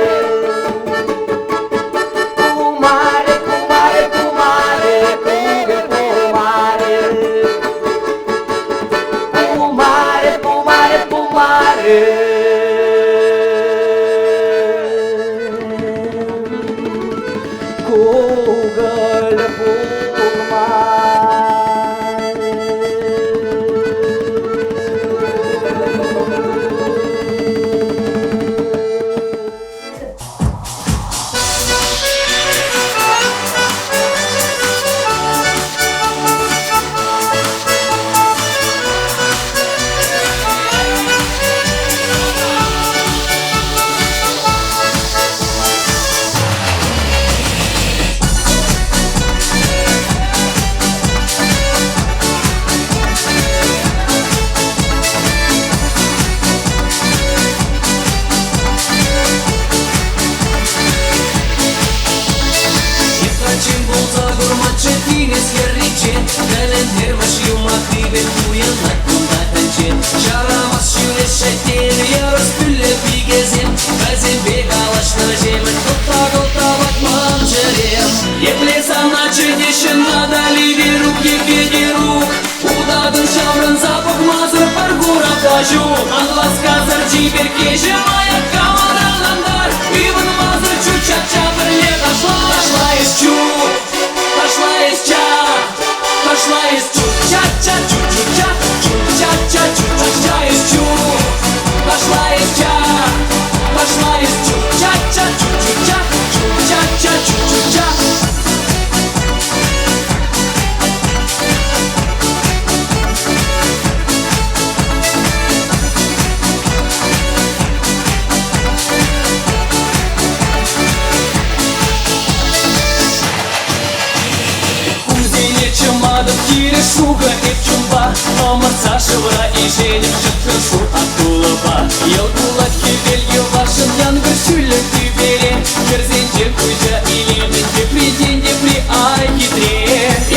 Пулмарӗ, пулмарӗ, пулмарӗ, кукӑль пулмарӗ. Пулмарӗ, пулмарӗ, пулмарӗ. Кукӑль пулмарӗ. Ҫын пулса курманччӗ тинӗс хӗрринче, Тӗлӗнтермӗш юмахри пек туйӑнать кунта тӗнче. Ҫарамас ҫӳреҫҫӗ йӑрӑс пӳллӗ пикесем, Вӗсемпе калаҫнӑҫемӗн кӑлта-кӑлта ватман чӗрем. Епле сана чӗнеҫҫӗ Натали, Верук е Федерук, Утатӑн ҫаврӑнса пӑхмасӑр пӗр курав та ҫук. Ан васкасӑр чиперккеҫӗм аякка манран ан тар, Ывӑнмасӑр чу-ча-ча пӗрле ташла. Ташла эс чу, ташла эс ча, ташла эс чу-ча-ча, чу-чу-ча, чу-ча-ча, чу-ча-ча эс чу. Ташла эс ча, ташла эс чу-ча-ча, чу-чу-ча, чу-ча-ча, чу-чу-ча. Хумсене чӑматӑп хирӗҫ шухӑ эп чунпа, Ӑмӑртса шывра ишетӗп чӑткӑн шур акулӑпа. Йӑл кулать хӗвел йӑвашшӑн янкӑр ҫӳллӗ тӳпере, Хӗрсенче куҫа илетӗн тепринчен тепри ай хитре.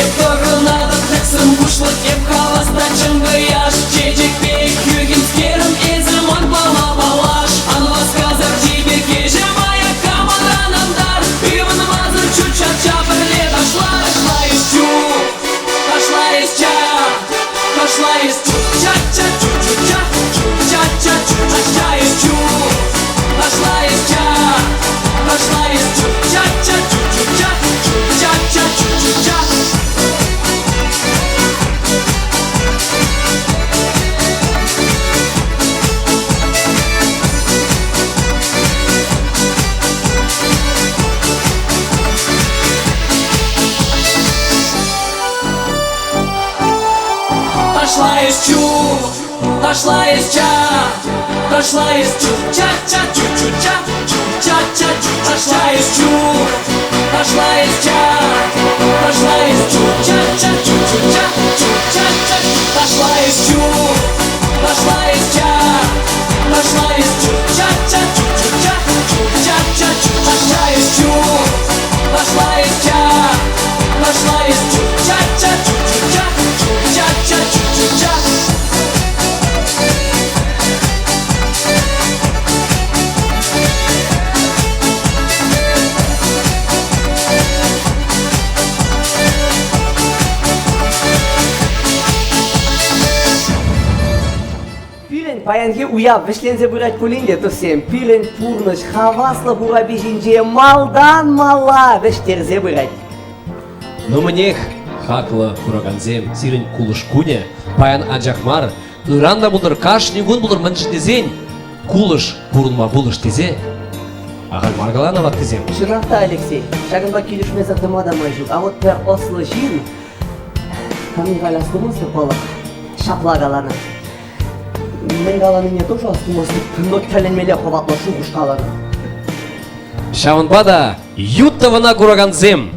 Эп тӑрӑнатӑп тӗксӗм куҫлӑ, эп хавас та чӑнкӑ яш, Чечек пек хӳхӗмскерӗм, эсӗ манпа паллаш. Ан васкасӑр чиперккеҫӗм аякка манран ан тар, Ывӑнмасӑр чу-ча-ча пӗрле ташла. Ташла эс чу, ташла эс ча, ташла эс чу-ча-ча, чу-чу-ча, чу-ча-ча, чу-ча-ча эс чу. Ташла эс ча, ташла эс чу-ча-ча, чу-чу-ча, чу-ча-ча, чу-чу-ча. Ташла эс чу, ташла эс ча, ташла эс чу-ча-ча, чу-чу-ча, чу-ча-ча, чу-ча-ча эс чу, ташла эс ча, ташла эс чу-ча-ча, чу-чу-ча, чу-ча-ча, ташла эс чу, ташла эс ча, ташла эс чу-ча-ча, чу-чу-ча. Паянхи уяв вӗҫленсе пырать пулин те, туссем, пирӗн пурнӑҫ хаваслӑ урапи ҫинче малтан мала вӗҫтерсе пырать. Ну мӗнех, хаклӑ куракансем, сирӗн кулӑш кунӗ паян анчах мар, ыран та пултӑр, кашни кун пултӑр, мӗншӗн тесен кулӑш пурӑнма пулӑш тесе ахаль мар каланӑ ваттисем. Чӑнах та, Алексей, ҫакӑнпа килӗшмесӗр тӑма та май ҫук. А вот пӗр ӑслӑ ҫын, камне халь астумастӑп паллах, ҫапла каланӑ. Мӗн каланине тоже астумастӑп, но тӗлӗнмелле хӑватлӑ шухӑш каланӑ. Ҫавӑнпа та ют тӑвана куракансем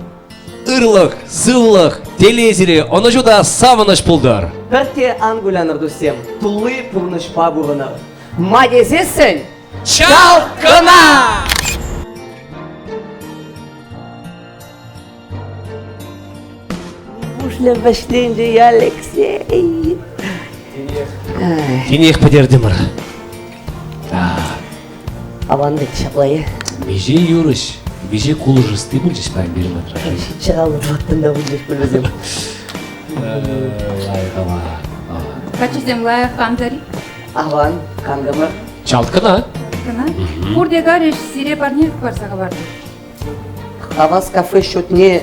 ырлӑх, сывлӑх, телей сире, ӑнӑҫу та савӑнӑҫ пултӑр. Пӗртте ан кулянӑр, туссем, тулли пурнӑҫпа пурӑнӑр. Ма тесессӗн, чал кӑна! Пушлӗ вӗҫленчӗ Алексей. Тинех пӗтертӗмӗр. Аван вӗт ҫапла-и? Миҫе юрӑҫ, миҫе кулӑш ӑсти пулчӗҫ паян пирӗн патра. Чӑраллӑ тӑваттӑн та пулчӗҫ пуль вӗсем. Лайӑх аван. Каччӑсем лайӑх кантӑр. Аван, кантӑмӑр. Чалт кӑна. Кӑна. Пурте карӗҫ, сире парне парса хӑварчӗҫ. Хавас кафе счетне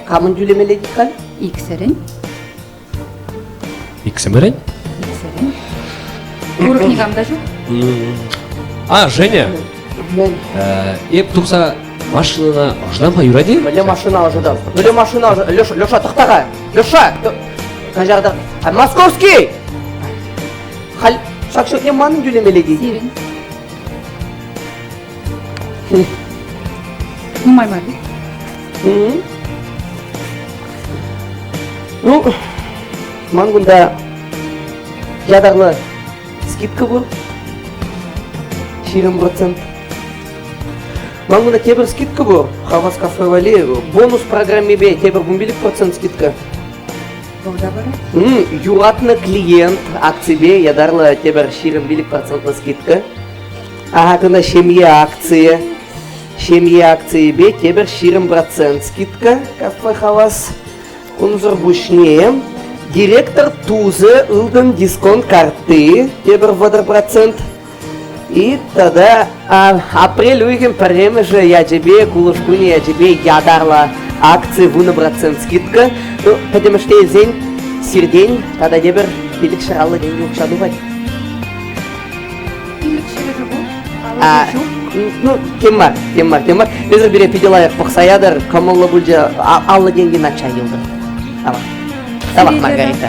камӑн тӳлемелле тет-халь? Иксӗрӗн. Иксӗмӗрӗн? Иксӗрӗн. Урӑх никам та ҫук. А, Женя. Мӗн? Эп тухса машинӑна ӑшӑтам-ха, юрать-и? Мӗнле машина ӑшӑтам? Мӗнле машина ӑшӑ... Леша, Леша, тӑхта-ха! Леша! Каҫарта. Московский! Халь ҫак счетне манӑн тӳлемелле тет. Сирӗн. Нумай мар. Ну, ман кунта ятарлӑ скидка пур. 20%. Ман кунта тепӗр скидка пур. Хавас кафе валли бонус программипе тепӗр 15% скидка. Вӑл парать? Юратнӑ клиент акципе ятарлӑ тепӗр 25% скидка. Ага, кӑна ҫемье акцийӗ. Ҫемье акцийӗпе тепӗр 20% скидка кафе Хавас. Унсӑр пуҫне директор тусӗ ылтӑн дисконт картти тепӗр 30%. И тата апрель уйӑхӗн пӗрремӗшӗ ячӗпе, кулӑш кунӗ ячӗпе ятарлӑ акци 10% скидка. Ну, пӗтӗмӗшле илсен сиртен тата тепӗр 550 тенкӗ укҫа тухать. А, ну, тем мар, тем мар, тем мар. Эсир пире питӗ лайӑх пӑхса ятӑр, кӑмӑллӑ пулчӗ, 50 тенкӗ нача юлтӑр. Тавах. Тавах, Маргарита.